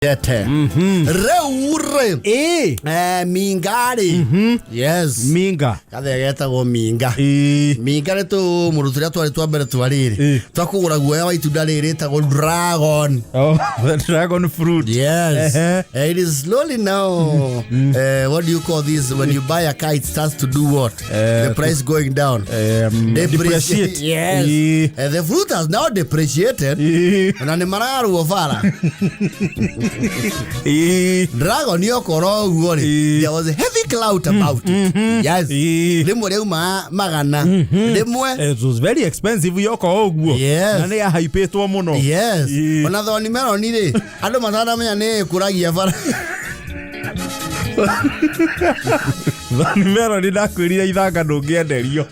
Ete. Rĩu rĩ Ĩ minga rĩ, yes, minga. Gathĩa getagwo minga. Ĩ. Minga nĩ tũmũrũ tũrĩa twarĩ twa mbere twa rĩrĩ twakũgũra guoya wa itunda rĩrĩ rĩtagwo dragon. Oh, the dragon fruit. Yes. Ehe. It is slowly now. What do you call this? When you buy a car, it starts to do what? The price going down. Depreciate. Yes. Ĩ. The fruit has now depreciated. Ĩ. Na nĩ mararwo bara. Ĩ. Dragon yokorwo ũguo rĩ, Ĩ. there was a heavy clout about it. Yes. Ĩ. Rĩmwe rĩauma magana. Rĩmwe. It was very expensive yoka ũguo. Yes. Na nĩ yahaipĩtwo mũno. Yes. Ĩ. Ona thoni meloni rĩ, andũ matanamenya nĩ ĩkũragia bara. Thoni meloni ndakwĩrire ithanga ndũngĩenderio.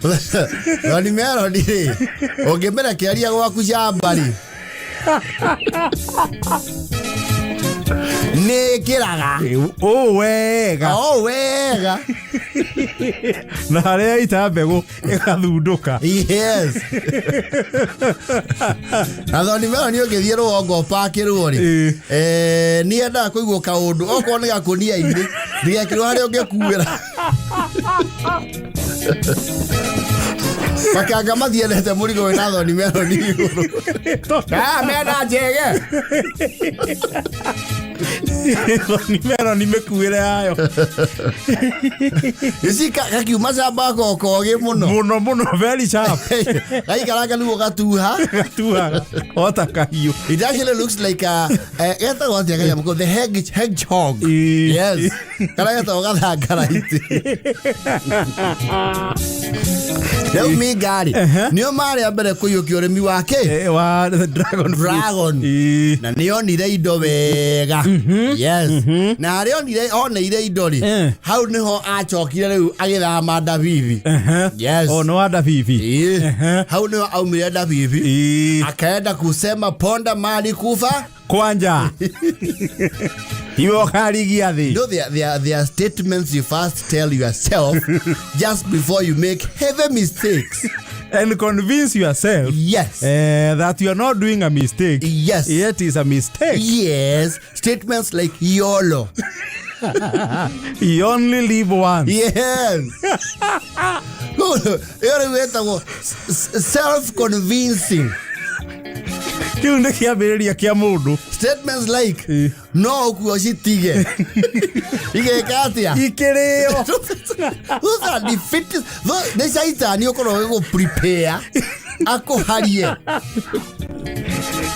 Thoni meloni rĩ, ũngĩmĩrekereria gwaku camba rĩ, nĩ ĩkĩraga. Ũ wega. O wega. Na harĩa yaita mbegũ ĩgathundũka. Yes. Na thoni meloni ũngĩthiĩ rũgongo ũpakĩrwo rĩ, nĩ endaga kũigwo kaũndũ okorwo nĩ gakũnia-inĩ ndigekĩrwo harĩa ũngĩkuĩra. Makanga mathiendete mũrigo wĩna thoni meloni igũrũ. Ah, mena njege. Thoni meloni mĩkuĩre yayo. You see, gakiuma camba kokogĩ mũno. Mũno mũno, very sharp. Gaikaranga nĩguo gatuha. Gatuaga ota kahiũ. It actually looks like a getagwo atĩa kanyamũ kau? The hedgehog. Ĩ. Yes. Karĩa getagwo gathangaraiti. Rĩu minga rĩ, nĩo marĩ a mbere kũiyũkia ũrĩmi wa kĩ? Wa the dragon fruit. Dragon. Ĩ. Na nĩ onire indo wega. Yes. Na harĩa onire oneire indo rĩ, hau nĩho acokire rĩu agĩthama Ndabibi. Yes. O nĩ wa Ndabibi. Ĩ. Hau nĩho aumire Ndabibi. Ĩ. Akaenda kusema ponda mali kufa. Kwanja iwe ũkarigia thĩ. You know, there are statements you first tell yourself just before you make heavy mistakes. And convince yourself that you are not doing a mistake. Yet is a mistake. Yes. Statements like YOLO. You only live once. Yes. Ĩyo rĩu ĩtagwo self-convincing. Kĩu nĩ kĩambĩrĩria kĩa mũndũ. Statements like no ũkuo citige. Igeka atĩa? Ikĩrĩo. Those are defeatist. Nĩ caitani ũkorwo gĩgũ prepare akũharie.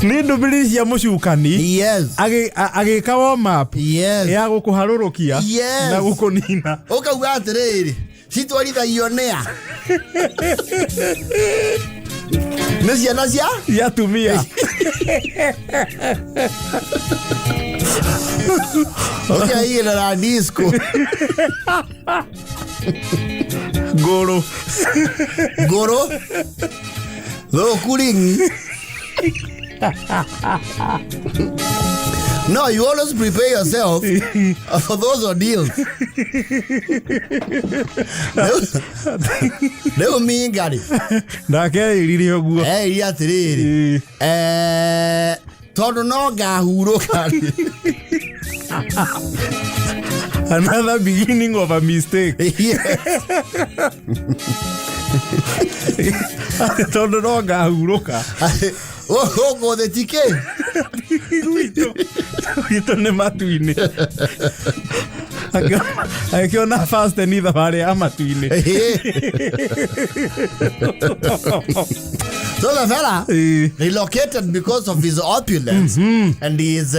Nĩ ndũmĩrĩri cia mũcukani. Agĩka warm up ya gũkũharũrũkia na gũkũnina. Ũkauga atĩrĩrĩ, citwarithagio nĩa? Nĩ ciana cia cia atumia. Ũkaigĩrĩra disco. Ngũrũ. Ngũrũ. Thũku ring'i. No, you always prepare yourself for those ordeals. Rĩu minga rĩ, Ndakeririre ũguo. Erire atĩrĩrĩ, tondũ no ngahurũka rĩ. Another beginning of a mistake. Yes. Tondũ no ngahurũka. Gũkũ thĩ ti kĩ? Gwitũ nĩ matu-inĩ. Agĩkĩona first nĩ thabarĩ ya matu-inĩ. So the fella relocated because of his opulence and his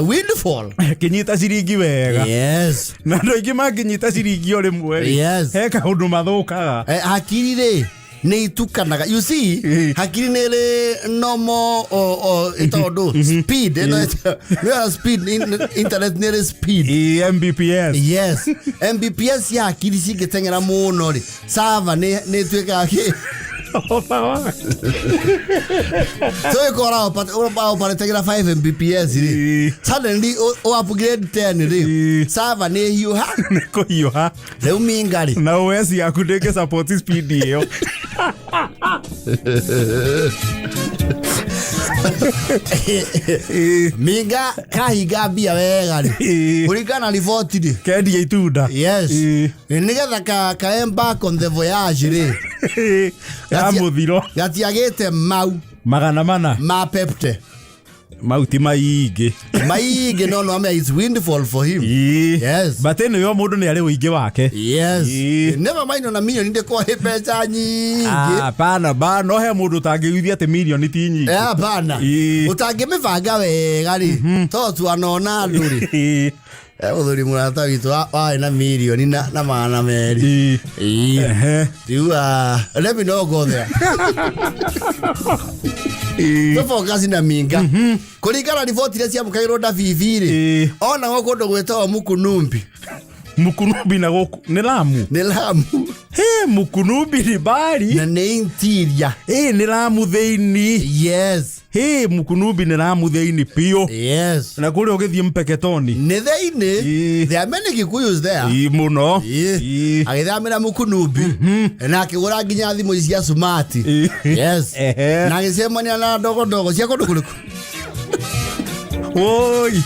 windfall. Kĩnyita ciringi wega. Na andũ aingĩ mangĩnyita ciringi o rĩmwe rĩ, he kaũndũ mathũkaga. Hakiri rĩ nĩ itukanaga, you see. Hakiri nĩ ĩrĩ normal o ĩtagwo speed ĩno nĩ speed internet nĩ ĩrĩ speed. Ĩ, Mbps. Yes, Mbps ya hakiri cingĩteng'era mũno rĩ, server nĩ ĩtuĩkaga kĩ? So ĩkora ũparetagĩra 5 Mbps rĩ, suddenly ũ upgrade 10 rĩ, server nĩ hiũha. Nĩ kũhiũha. Rĩu minga rĩ, Na OS yaku ndĩngĩ support speed ĩyo. Minga kahinga mbia wega rĩ, kũringana na riboti rĩ, Kendia itunda. Yes, nĩgetha ka embark on the voyage rĩ, Ya mũthiro. Gatiagĩte mau 400. Ma pepte. Mau ti maingĩ. Maingĩ, no ame it's windfall for him. Yes. But anyway, o mũndũ nĩ arĩ ũingĩ wake. Yes. Never mind, ona milioni ndĩkorwo ĩ mbeca nyingĩ. Ah, hapana ba no he mũndũ ũtangĩiguithia atĩ mirioni ti nyingĩ. Eh, hapana. Ũtangĩmĩbanga wega rĩ, to tuanona andũ rĩ. Eh, mũthuri mũrata witũ warĩ na mirioni na 200. Ĩĩ. Rĩu let me not go there. Tũfocus na Minga. Kũringana na riboti iria ciamũkagĩrwo Ndabibi rĩ, onagwo kũndũ gwĩtagwo Mukunumbi. Mukunumbi na gũkũ nĩ Lamu. Nĩ Lamu. He, Mukunumbi nĩ mbari. Na nĩ interior. Ĩ, nĩ Lamu thĩinĩ. He, Mukunumbi nĩ Lamu thĩinĩ biũ. Na kũrĩa ũgĩthiĩ Mpeketoni. Nĩ thĩinĩ. There are many Kikuyus there. Ĩ, mũno. Agĩthamĩra Mukunumbi na akĩgũra nginya thimũ ici cia smart. Na agĩcemania na ndogondogo cia kũndũ kũrĩkũ? Woi.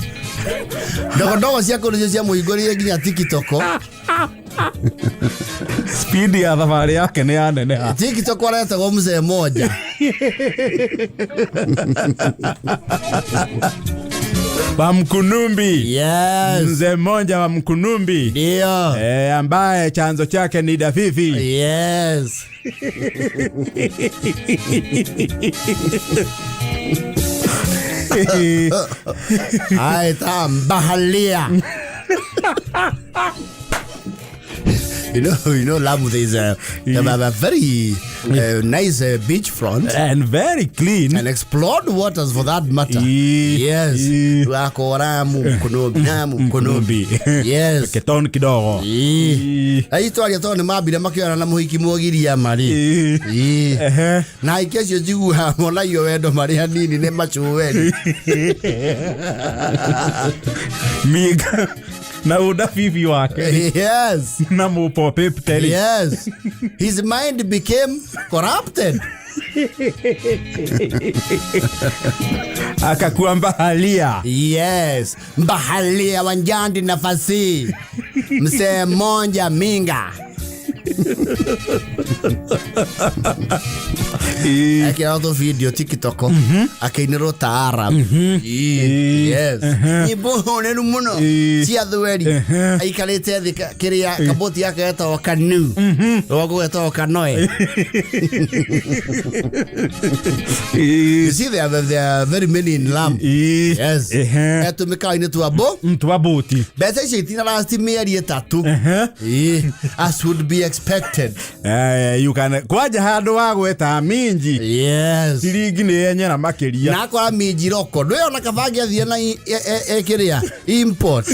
Ndogondogo cia kũndũ icio ciamũhingũrĩire nginya TikTok. Speed ya thabarĩ yake nĩ yaneneha. TikTok aretagwo mzee moja. Wa Mkunumbi. Mzee mmoja wa Mkunumbi. Ndio. Ambaye chanzo chake ni Dafifi. Yes. Ai, tambahalia. You know, Lamu, there's a very nice beach front. And very clean. And explored waters for that matter. Yes. Wako Lamu, Mkunumbi, Lamu, Mkunumbi. Yes. Keton kidogo. Aitwaria tondũ nĩ mambire makĩona na mũhiki mũgiria marĩ. Na aiki acio njiguaga monagio wendo marĩ hanini nĩ macuweni. Minga na ũndabibi wake. Na mũpopepteri. Yes. His mind became corrupted. Akakuwa mbahalia. Yes. Mbahalia wanjandi nafasi. Msee monja Minga. Ekĩra tũ video TikTok akĩinĩrwo taarab. Yes. Nyĩmbo honeru mũno cia thweri. Aikarĩte thĩ kĩrĩa kaboti yake getagwo kanu. Rũgongo getagwo kanoe. You see, there are very many in Lamu. Yes. Etũmĩkaga-inĩ twa bo. Twa bũti. Mbeca icio itinarasti mĩeri 3. As would be expected. You can kwanja handũ wa gweta minji. Yes. Ciringi nĩ yenyera makĩria. Na akora minji roko. Ndwĩona kaba angĩathiĩ na ĩkĩrĩa import.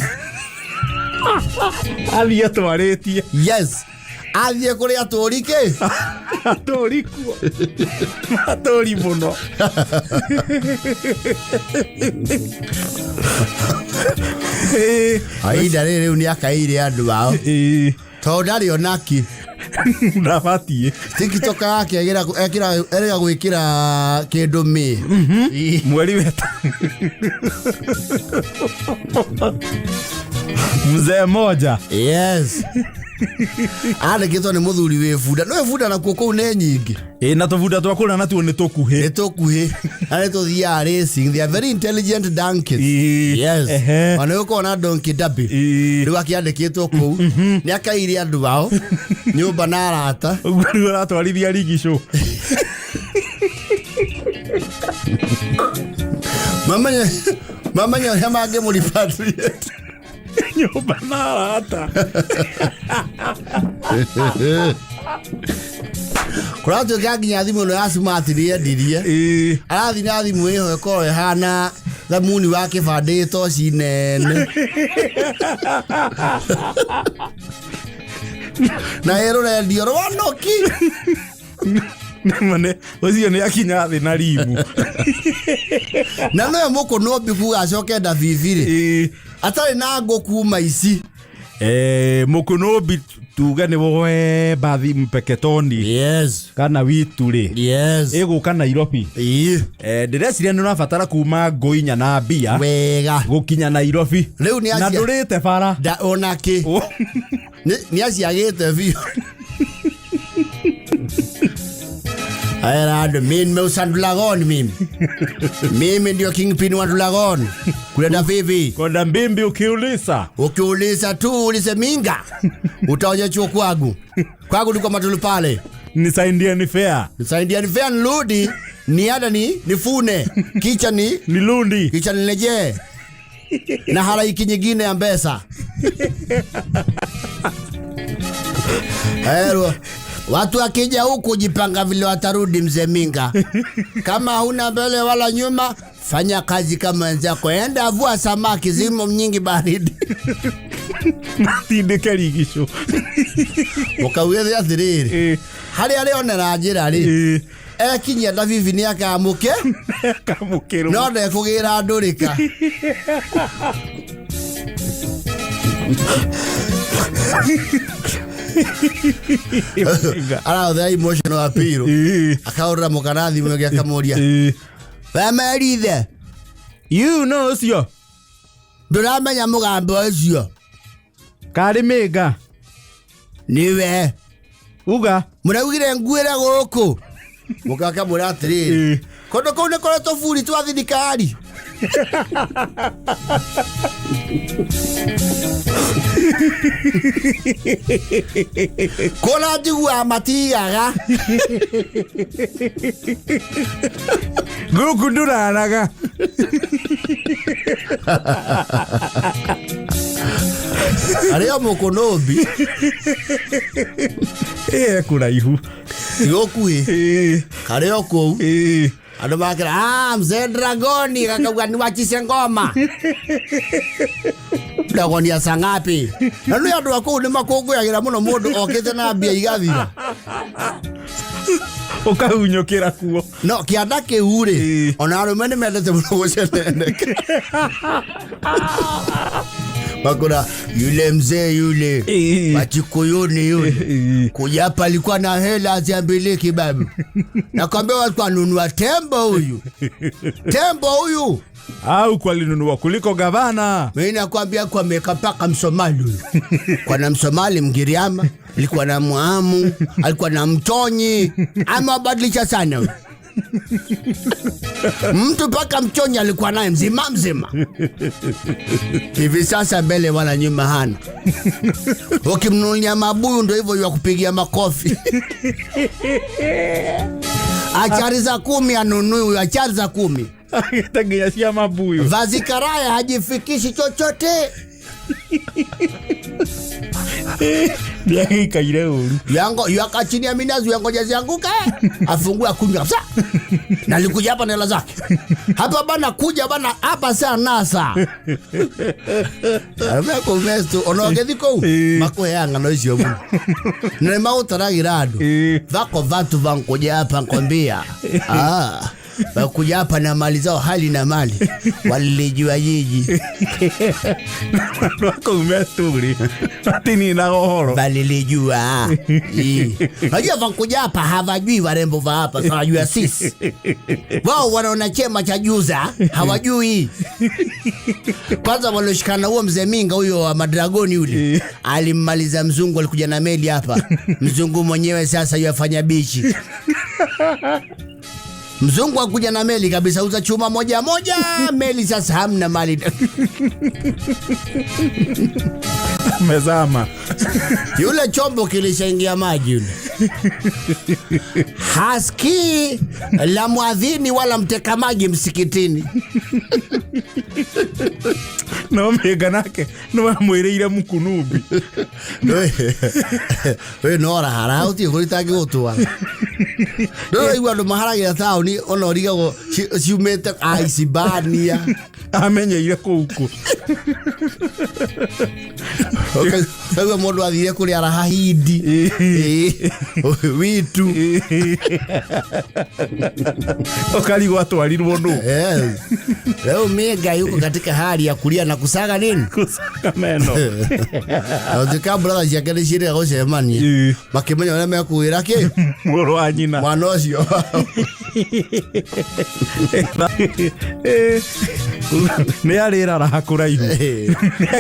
Athiĩ atwarĩtie. Yes. Athiĩ kũrĩ atũri kĩ? Atũri kuo. Atũri mũno. Ihinda rĩrĩ rĩu nĩ akaĩire andũ ao. Tondũ ndarĩ onaki. Ndabatiĩ. TikTok yake erega gwĩkĩra kĩndũ mĩ. Mweri weta. Mzee moja. Yes. Andĩkĩtwo nĩ mũthuri wĩ bunda. Nĩ bunda nakuo kũu nĩ nyingĩ. Ĩ, na tũbunda twa kũrĩa natuo nĩ tũkuhĩ. Nĩ tũkuhĩ. Na nĩ tũthiaga racing. They are very intelligent donkeys. Yes. Ona nĩ gũkorwo na donkey derby. Rĩu akĩandĩkĩtwo kũu. Nĩ akaire andũ ao. Nyũmba na arata. Ũguo nĩguo aratwarithia rigicũ. Mamenye ũrĩa mangĩmũrepatriate. Nyũmba na arata. Kũratuĩka nginya thimũ ĩno ya smart nĩ endirie. Arathiĩ na thimũ ĩho ĩkorwo ĩhana thamuni wa kĩbandĩ toci nene. Na ĩ rũrendio rwa Nokia. Nĩma ũcio nĩ akinya thĩ na rimu. Na nowe mũkũnũmbi kuga acoke Ndabibi rĩ. Atarĩ na ngũ kuma ici. Mũkũnũmbi Tuge nĩ woe bathi Mpeketoni kana Witu rĩ, ĩgũka Nairobi. Ndĩreciria nĩ ũrabatara kuma ngũinya na mbia Wega. Gũkinya Nairobi. Rĩu nĩ na ndũrĩte bara. Da onake nĩ aciagĩte biũ. Aera andũ, mimi nimeusa Ndulagon, mimi ndio kingpin wa Ndulagon kulenda vivi. Konda mbimbi ukiuliza. Ukiuliza tu ulize Minga, utaonyeshwa kwangu. Kwangu ndiko matulu pale. Nisaidie ni fair. Nisaidia ni fair, nirudi niada ni nifune kicha ni Nilundi. Kicha nilejee na halaiki nyingine ya mbesa. Hero. Watu wakija huku jipanga vile watarudi, mzee Minga. Kama huna mbele wala nyuma, fanya kazi kama wenzako. Enda vua samaki, zimo nyingi baridi. Matindĩke rigicũ. Ũkaugĩte atĩrĩrĩ, harĩa arĩonera njĩra rĩ, ekinyia Ndabibi nĩ akamũke. Kamũkĩrwo. No ndekũgĩra ndũrĩka. Minga. Arahũthĩra emotional appeal. Akahũrĩra mũkana thimũ ĩngĩ akamũria, "Wemerithe." You no ũcio. Ndũramenya mũgambo ũcio. Karĩ Minga. Nĩwe. Uga. Mũraugire nguĩre gũkũ. Mũka akamwĩra atĩrĩrĩ, kũndũ kũu nĩ kũrĩ tũburi twa thirikari. Kũrĩa njiguaga matigaga. Gũkũ ndũraraga. Arĩ o mũkũnũmbi. Ĩ kũraihu. Gũkuhĩ. Karĩ o kũu. Andũ makĩra, "Ah, mzee Dragoni," akauga niwachishe ngoma. Dragoni ya saa ngapi? Na nĩ andũ a kũu nĩ makũngũyagĩra mũno mũndũ okĩte na mbia igathira. Ũkahunyũkĩra kuo. No kĩanda kĩu rĩ, ona arũme nĩ mendete mũno gũceneneka. Makura yule mzee yule wa Kikuyuni yule kuja hapa alikuwa na hela haziambiliki babu. Nakwambia walikuwa nunua tembo huyu. Tembo huyu. Au kwa alinunua kuliko gavana. Mimi nakwambia kwa meka mpaka Msomali huyu. Kwa na Msomali Mgiriama, alikuwa na Mwamu, alikuwa na Mtonyi. Amewabadilisha sana huyu. Mtu mpaka Mchonyi alikuwa naye mzima mzima. Hivi sasa mbele wala nyuma hana. Ukimnunulia mabuyu ndio hivyo ya kupigia makofi. Achari za 10 anunui huyu, achari za 10. Agĩte nginya cia mabuyu. Vazi karaya hajifikishi chochote. Nĩagĩikaire ũru. Yango yaka chini ya minazi yangoja zianguke, afungue akunywa kabisa. Na alikuja hapa na hela zake. Hapa bana kuja bana hapa saa nasa. Arame ko mesto ona ũngĩthiĩ kũu, makũheaga ng'ano icio mũno. Na nĩ magũtaragĩra andũ. Vako vatu vankuja hapa nkwambia. Wakuja hapa na mali zao hali na mali. Walilijua jiji. Andũ a kũu me story. Matininaga ũhoro. Walilijua. Unajua vankuja hapa hawajui warembo va hapa, wanajua sisi. Wao wanaona chema cha juza, hawajui. Kwanza walioshikana huo mzee Minga huyo wa madragoni yule. Alimmaliza mzungu, alikuja na meli hapa. Mzungu mwenyewe sasa yafanya bichi. Mzungu akuja na meli kabisa, uza chuma moja moja, meli sasa hamna mali. Mezama. Yule chombo kilishaingia maji yule. Hasikii la mwadhini wala mteka maji msikitini. No mega nake no amwĩrĩire mũkunumbi. We no rahara utie kũrĩ tangĩgũtwara. Ndũraigua andũ maharagĩra taũni ona ũrigagwo ciumĩte Aisibania. Amenyeire kũu kũ. Kaigua mũndũ athire kũrĩa raha hindi. Ĩĩ. Witu. Ũkarigwo atwarirwo nũ. Yes. Leo mie yuko katika hali ya kulia na kusaga nini. Gũcaka meno. Na ũtuĩka brother ciake nĩ ciĩrĩga gũcemania, makĩmenya ũrĩa mekũwĩra kĩ mũrũ wa nyina. Mwana ũcio. Nĩ arĩraraha kũraihu.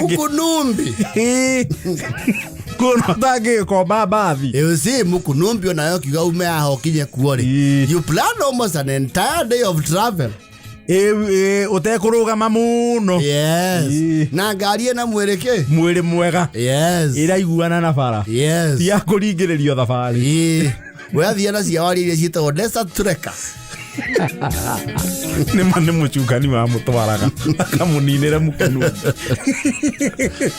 Mukunumbi. Kuona ũtangĩgĩkomba mbathi. You see, mukunumbi onayo kiuga ume haha ũkinye kuo rĩ, you plan almost an entire day of travel. Ũtekũrũgama mũno. Yes. Na ngari ĩna mwĩrĩ kĩ mwĩrĩ mwega. Ĩraiguana na bara. Ti ya kũringĩrĩrio thabarĩ. Ĩĩ. Wethiĩ na cia waria iria ciĩtagwo Desert Trekker. Nĩ ma nĩ mũcukani wamũtwaraga akamũninĩre mũkenu.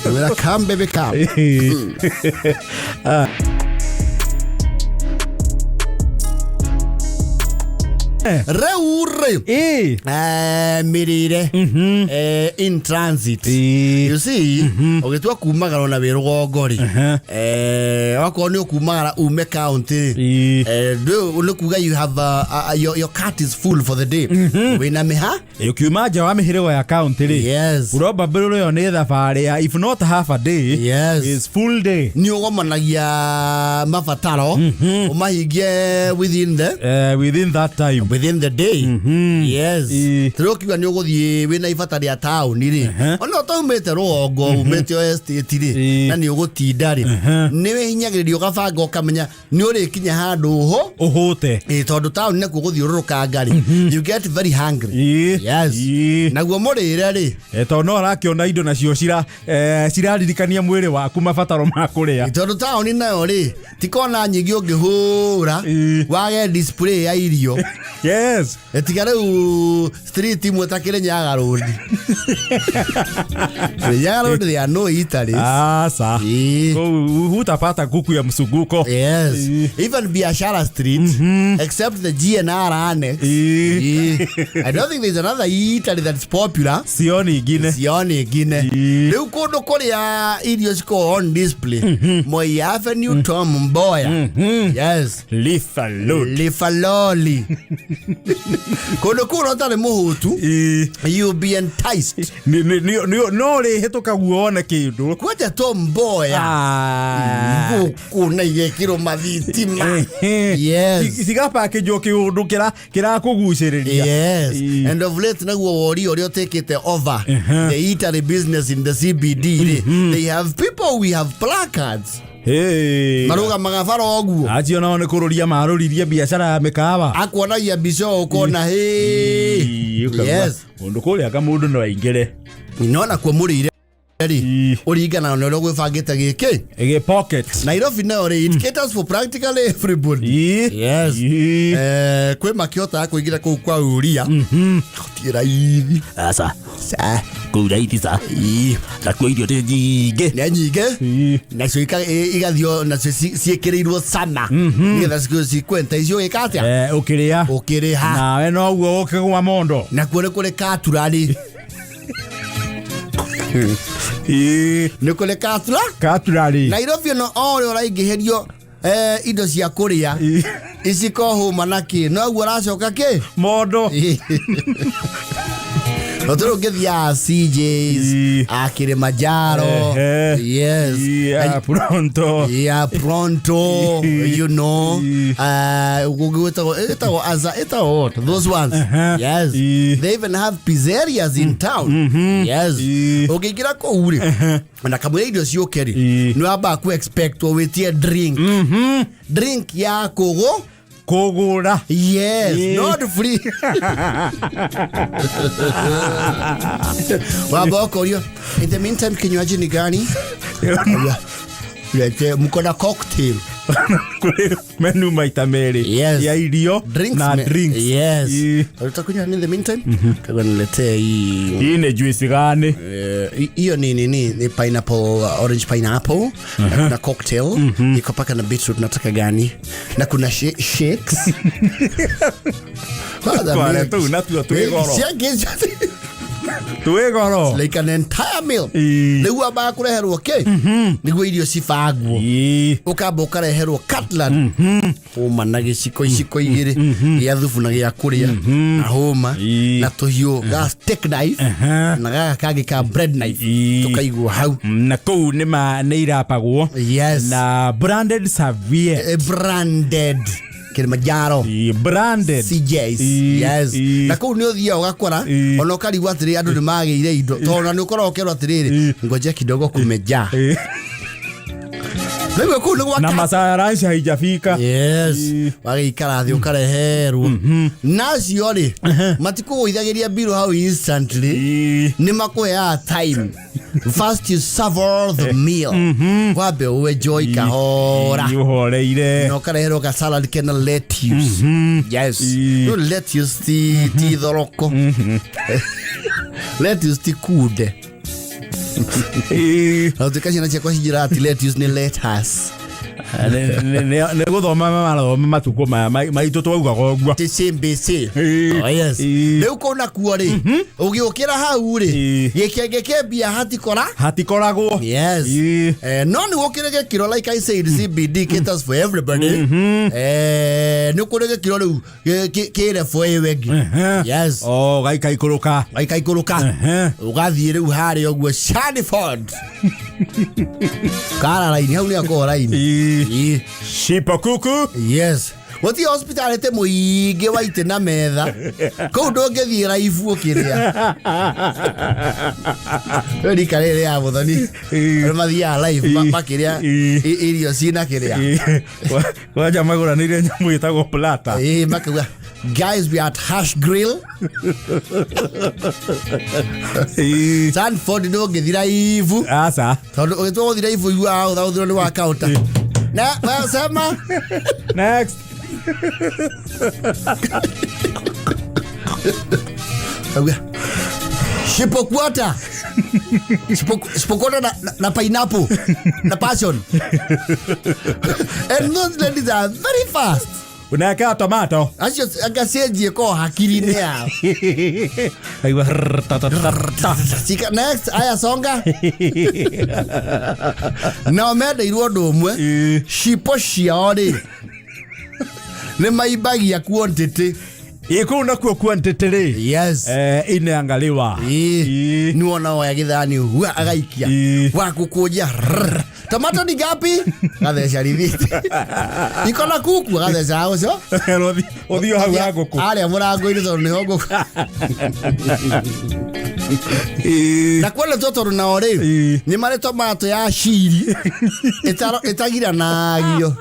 Wĩra, come baby, come. Rĩu rĩ, mĩrĩre in transit. You see, ũgĩtua kumagara na wĩ rũgongo rĩ, wakorwo nĩ ũkumagara ume county rĩ, nĩ kuga you have your cart is full for the day, wĩna mĩha. Ũkiuma nja wa mĩhĩrĩgo ya county rĩ, probably ĩyo nĩ thabarĩ ya if not half a day, is full day. Nĩ ũgomanagia mabataro ũmahingie within the within that time. Within the day, yes. Rĩu ũkiuga nĩ ũgũthiĩ wĩna ibata rĩa taũni rĩ, ona ũtaumĩte rũgongo, umĩte o estate rĩ, na nĩ ũgũtinda rĩ, nĩ wĩhinyagĩrĩria ũgabanga ũkamenya nĩ ũrĩkinya handũ ho ũhũte. Ĩ, tondũ taũni nakuo gũthiũrũrũkanga rĩ, you get very hungry. Yes. Naguo mũrĩre rĩ, Tondũ no arakĩona indo nacio ciraririkania mwĩrĩ waku mabataro ma kũrĩa. Tondũ taũni nayo rĩ, ti kona nyingĩ ũngĩhũra wage display ya irio. Tiga rĩu street imwe ta Kirinyaga Road. Kirinyaga Road, there are no eateries. Asa. Kũu hutapata kuku ya msunguko. Yes. Even Biashara Street, except the GNR annex. I don't think there's another eatery that's popular. Sioni ingine. Sioni ingine. Rĩu kũndũ kũrĩa irio cikoragwo on display, Moi Avenue, Tom Mboya. Yes. Lifalot. Lifaloli. Kũndũ kũu no tarĩ mũhũtu, you'll be enticed. No rĩhĩtũka guo wone kĩndũ. Kwanja Tom Mboya. Ngũkũ na igekĩrwo mathitima. Yes. Cigapakĩnjwo kĩũndũ kĩrakũgucĩrĩria. Yes. And of late naguo wori ũrĩa ũtekĩte over the eatery business in the CBD rĩ, they have people, we have placards. Hey. Marũgamaga bara ũguo. Acio nao nĩ kũrũria marũririe biacara ya mĩkawa. Akuonagia mbica ũũ ũkona hĩ. Ũkauga, kũndũ kũrĩa ka mũndũ no aingĩre. No nakuo mũrĩire rĩ, ũringanaga na ũrĩa ũgwĩbangĩte gĩkĩ. Ĩgĩ pocket. Nairobi nayo rĩ, it caters for practically everybody. Yes. Kwĩ makĩhotaga kũingĩra kũu kwa uria gũtirĩ raithi. Aca. Ca. Kũu raithi ca. Nakuo irio nĩ nyingĩ. Nĩ nyingĩ. Nacio igathio nacio ciĩkĩrĩirwo cama nĩgetha cikwenta icio ũgĩka atĩa. Ũkĩrĩa. Ũkĩrĩha. Nawe noguo ũkĩgwa mondo. Nakuo nĩ kũrĩ katurari. Nĩ kũrĩ katura. Katurari. Nairobi ono o ũrĩa ũraingĩhĩrio indo cia kũrĩa, iciko, hũma na kĩ, noguo ũracoka kĩ mondo. No tũrĩ ũngĩthiaga CJ's, a Kilimanjaro. Yes. Yeah, pronto. Yeah, pronto, you know. Gwĩtagwo ĩtagwo aza ĩtagwo what? Those ones. Yes. They even have pizzerias in town. Yes. Ũngĩingĩra kũu rĩ, na kamũira irio ciũke rĩ, nĩ wambaga ku expect wĩtie drink. Drink ya kũgũ kũgũra. Yes, not free. Wamba ũkorio, in the meantime kinywaji ni gani? Lete, mko na cocktail? Kũrĩ menu maita merĩ ya irio Drinks na drinks. Yes. Utakunywa nini in the meantime? Kagwa niletee hii. Hii nĩ juice gani? Hiyo ni nini? Ni pineapple, orange pineapple na kuna cocktail iko paka na beetroot. Nataka gani? Na kuna shakes. Kwanza Tware tũu natuo twĩ goro. Shakes. Twĩ goro. Like an entire meal. Rĩu ambaga kũreherwo kĩ nĩguo irio cibangwo. Ũkamba ũkareherwo cutlery, hũma na gĩciko, iciko igĩrĩ, gĩa thubu na gĩa kũrĩa, na hũma na tũhiũ ga steak knife na gaka kangĩ ka bread knife, tũkaigwo hau. Na kũu nĩ ma nĩ irapagwo na branded serviette. Branded Kilimanjaro. Branded. CJs. Yes. Na kũu nĩ ũthiaga ũgakora ona ũkarigwo atĩrĩ, andũ nĩ magĩire indo, tondũ ona nĩ ũkoragwo ũkerwo atĩrĩrĩ, ngoja kidogo, kumejaa. Rĩu kũu nĩ Na gwaka masaa ya lunch haijafika. Yes. Wagĩikara thĩ ũkareherwo na acio rĩ, matikũgũithagĩria mbirũ hau instantly. Nĩ makũheaga time. First you savor the meal, wambe ũenjoy kahora. Ũhoreire. Na ũkareherwo ka salad kena lettuce. Yes. No lettuce ti thoroko, lettuce ti kunde. Na ũtuĩka ciana ciakwa cinjĩraga atĩ lettuce nĩ lettuce. Nĩ gũthoma marathoma matukũ maya maitũ twaugaga ũguo. Ti CBC. Oh, yes. Rĩu kũu nakuo rĩ, ũgĩũkĩra hau rĩ, gĩkenge kĩ mbia hatikora. Hatikoragwo. Yes. No nĩ gũkĩrĩ gĩkĩro, like I said, CBD caters for everybody. Nĩ kũrĩ gĩkĩro rĩu kĩ level ĩyo ĩngĩ. Yes. O gaikaikũrũka. Gaikaikũrũka. Ũgathiĩ rĩu harĩa ũguo Shaniford. Kara raini hau nĩ akorwo raini. Shipokuku. Yes. Gũtirĩ hospital tĩ mũingĩ wa itĩ na metha kũu, ndũngĩthiĩ raibu ũkĩrĩa. Rĩu rika rĩrĩ ya mũthoni arĩa mathiaga live makĩrĩa irio cina kĩrĩa. Kwanja magũranĩire nyamũ ĩtagwo plata. Makauga, "Guys, we are at Hash Grill." Sanford ndũngĩthi raibu. Aca. Tondũ ũgĩtua gũthi raibu iguaga ũthaũthĩrwo nĩ wa counter na sema. Next. Kauga shipokuota shipokuota na pineapple na passion, and those ladies are very fast. Unawekea tomato. Acio angacenjie ko hakiri-inĩ yao. Aigua rrrr, ta, ta, ta, ta. Cika, next, aya songa. Nao mendeirwo ũndũ ũmwe, cipo ciao rĩ, nĩ maimbagia quantity. Ĩ, kũu nakuo quantity rĩ, inaangaliwa. Nĩ wona oya gĩthani hua agaikia wa gũkũnja rrrr. Tomato ni ngapi? Gatheca rithiti iko na kuku, agatheca ũcio. Ũthiĩ hau ha ngũkũ. Arĩa mũrango-inĩ tondũ nĩho ngũkũ na kuona tuo, tondũ nao rĩ, nĩ marĩ tomato ya ciri ĩtagiranagio.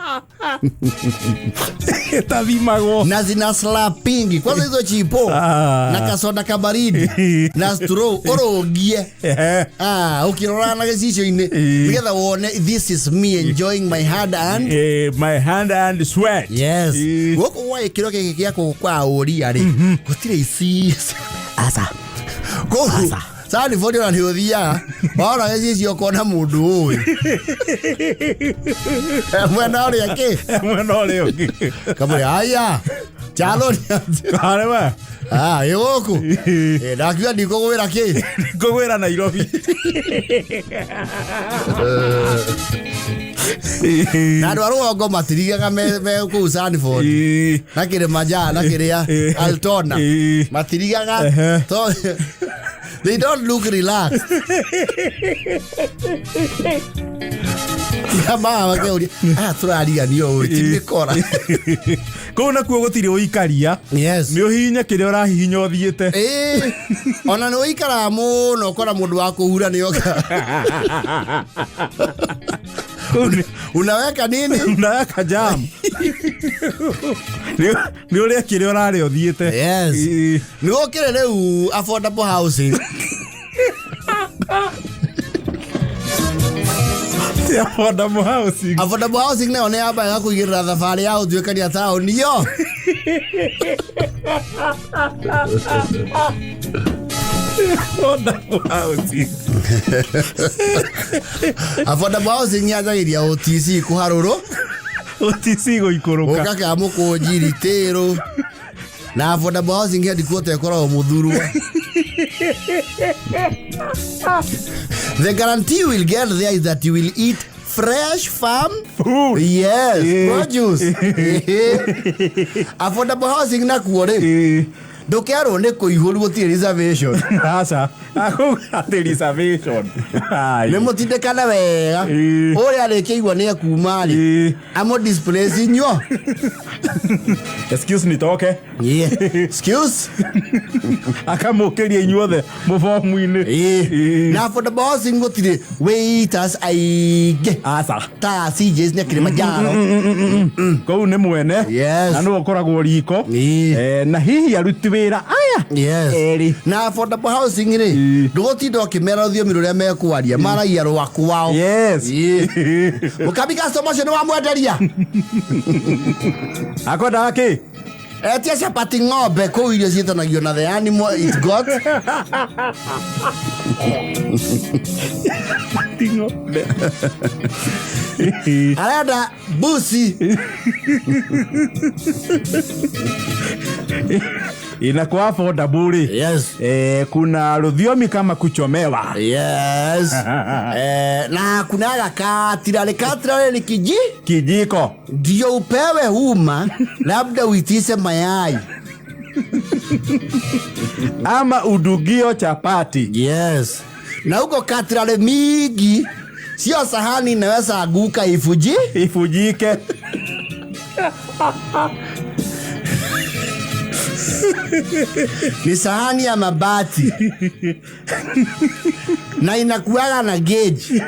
Ĩtathimagwo. Na zina slapingi kwanza hizo chipo. Na kasoda kabaridi na straw ũrũngie. Ah, ũkĩrora na gĩcicio-inĩ nĩgetha wone, this is me enjoying my hard and My hand and sweat. Yes. Gũkũ gwa gĩkĩro gĩkĩ gĩa kũgũ kwa ũria rĩ, gũtirĩ ici. Aca. Kũu Sanford ona nĩ ũthiaga waona gĩcicio ũkona mũndũ ũĩ mwena ũrĩa kĩ. Mwena ũrĩa ũngĩ. Kamũrĩ aya chalo. Karĩ we. Ah, ĩ gũkũ. Ndakiuga ndikũgwĩra kĩ. Ngũgwĩra Nairobi. Na andũ a rũgongo matirigaga me kũu Sanford na Kilimanjaro na kĩrĩa Altona. Matirigaga to they don't look relaxed. Maa makeuria aya tũrariganio ũĩ ti mĩkora. Kũu nakuo gũtirĩ ũikaria. Nĩ ũhihinye kĩrĩa ũrahihinya ũthiĩte. Ĩĩ, ona nĩ ũikaraga mũno ũkora mũndũ wa kũhura nĩ oka. Kũu Unaweka nini? Unaweka jam. Nĩ ũrĩa kĩrĩa ũrarĩa ũthiĩte. Yes. Nĩ gũkĩrĩ rĩu affordable housing. Ti affordable housing. Affordable housing nayo nĩ yamba ĩgakũigĩrĩra thabarĩ ya gũtuĩkania taũni yo. Affordable housing. Affordable housing yanjagĩria OTC kũharũrwo. OTC gũikũrũka. Ũka ka mũkũnji ritĩrũ na affordable housing headquarter ĩkoragwo mũthurwa. The guarantee you will get there is that you will eat fresh farm Food. Yes, Eh. produce. Affordable housing nakuo rĩ ndũkerwo nĩ kũihũru gũtirĩ reservation. Aca atĩ reservation. Ai. Nĩ mũtindĩkane wega. Eh. Ũrĩa arĩkia igua nĩ ekuma rĩ Eh. amũ displace inyuo. Excuse nitoke. Yeah. Excuse. Akamũkĩria inyuothe mũbomu-inĩ. Eh. Na affordable housing gũtirĩ waiters aingĩ Aca. ta CJs na Kilimanjaro. Kũu nĩ mwene. Yes. Na nĩwe ũkoragwo riko. Ĩĩ. Na hihi aruti wĩra aya Yes. erĩ. Na affordable housing rĩ Ĩĩ. ndũgũtinda ũkĩmera rũthiomi rũrĩa mekwaria maragia rwaku wao. Yes. Ĩĩ. Mũkambi customer ũcio nĩ wamwenderia. Akwendaga kĩ? Etia chapati ng'ombe kũu irio ciĩtanagio na the animal it got. Ng'ombe. Arenda mbuci. Inakuwa affordable rĩ. Yes. Kuna rũthiomi kama kuchomewa. Yes. Na kunaga katirarĩ katirarĩ ni kiji Kijiko. ndio upewe huma labda uitishe mayai. Ama udugio chapati. Yes. Na huko katirarĩ mingi sio sahani inaweza anguka ifuji. Ifujike. Ni sahani ya mabati na inakuaga na gauge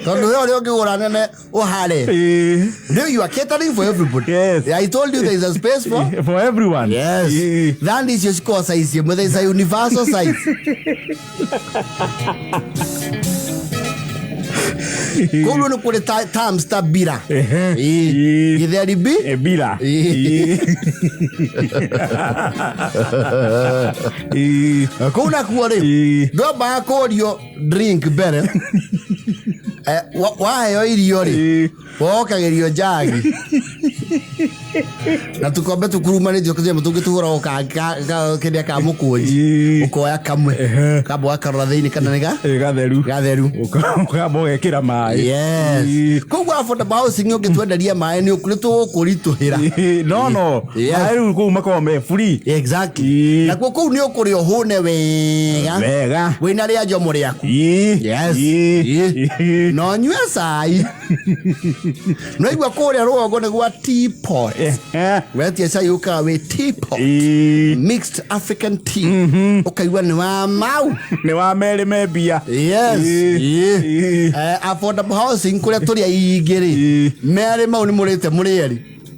tondu we ũrĩa ũngĩgũra nene ũhare. No, you are catering for everybody. Yes. I told you there is a space for For everyone. Yes. Than icio cikoragwo size ĩmwe. There is a universal size. Koguo nĩ kũrĩ terms ta bira. Ehe. Ĩĩ. Ĩĩ. Gĩtheri bi. Bila. Ĩĩ. Ĩĩ. Kũu nakuo rĩ Ĩĩ. ndwambaga kũrio drink mbere. Waheo irio rĩ Ĩĩ. wokagĩrio njagi na tukombe tukurumanĩtio tũnyamũ tũngĩ tũhũragwo kĩrĩa ka mũkũnji. Ĩĩ. Ũkoya kamwe kamba ũgakarora thĩinĩ kana nĩ Gatheru. gatheru. Ũkamba ũgekĩra maĩ. Yes. Ĩĩ. Koguo affordable housing ũngĩtwenderia maĩ nĩ tũgũkũritũhĩra. Ĩĩ. No. Yes. Maĩ rĩu kũu makoragwo me free. Exactly. Ĩĩ. Nakuo kũu nĩ ũkũrĩa ũhũne wega Wega. wĩna rĩa njomo rĩaku. Ĩĩ. Yes. Ĩĩ. Ĩĩ. Ĩĩ. Na ũnyue cai. Nĩwaigua kũrĩa rũgongo nĩ gwa teapot. Wetia cai ũkaga wĩ teapot. Ĩĩ. Mixed African tea. Ũkaigua nĩ wa mau. Nĩ wa merĩ me mbia. Yes. Ĩĩ. Ĩĩ. Ĩĩ. Affordable housing kũrĩa tũrĩ aingĩ rĩ Ĩĩ. merĩ mau nĩ mũrĩte mũrĩ erĩ.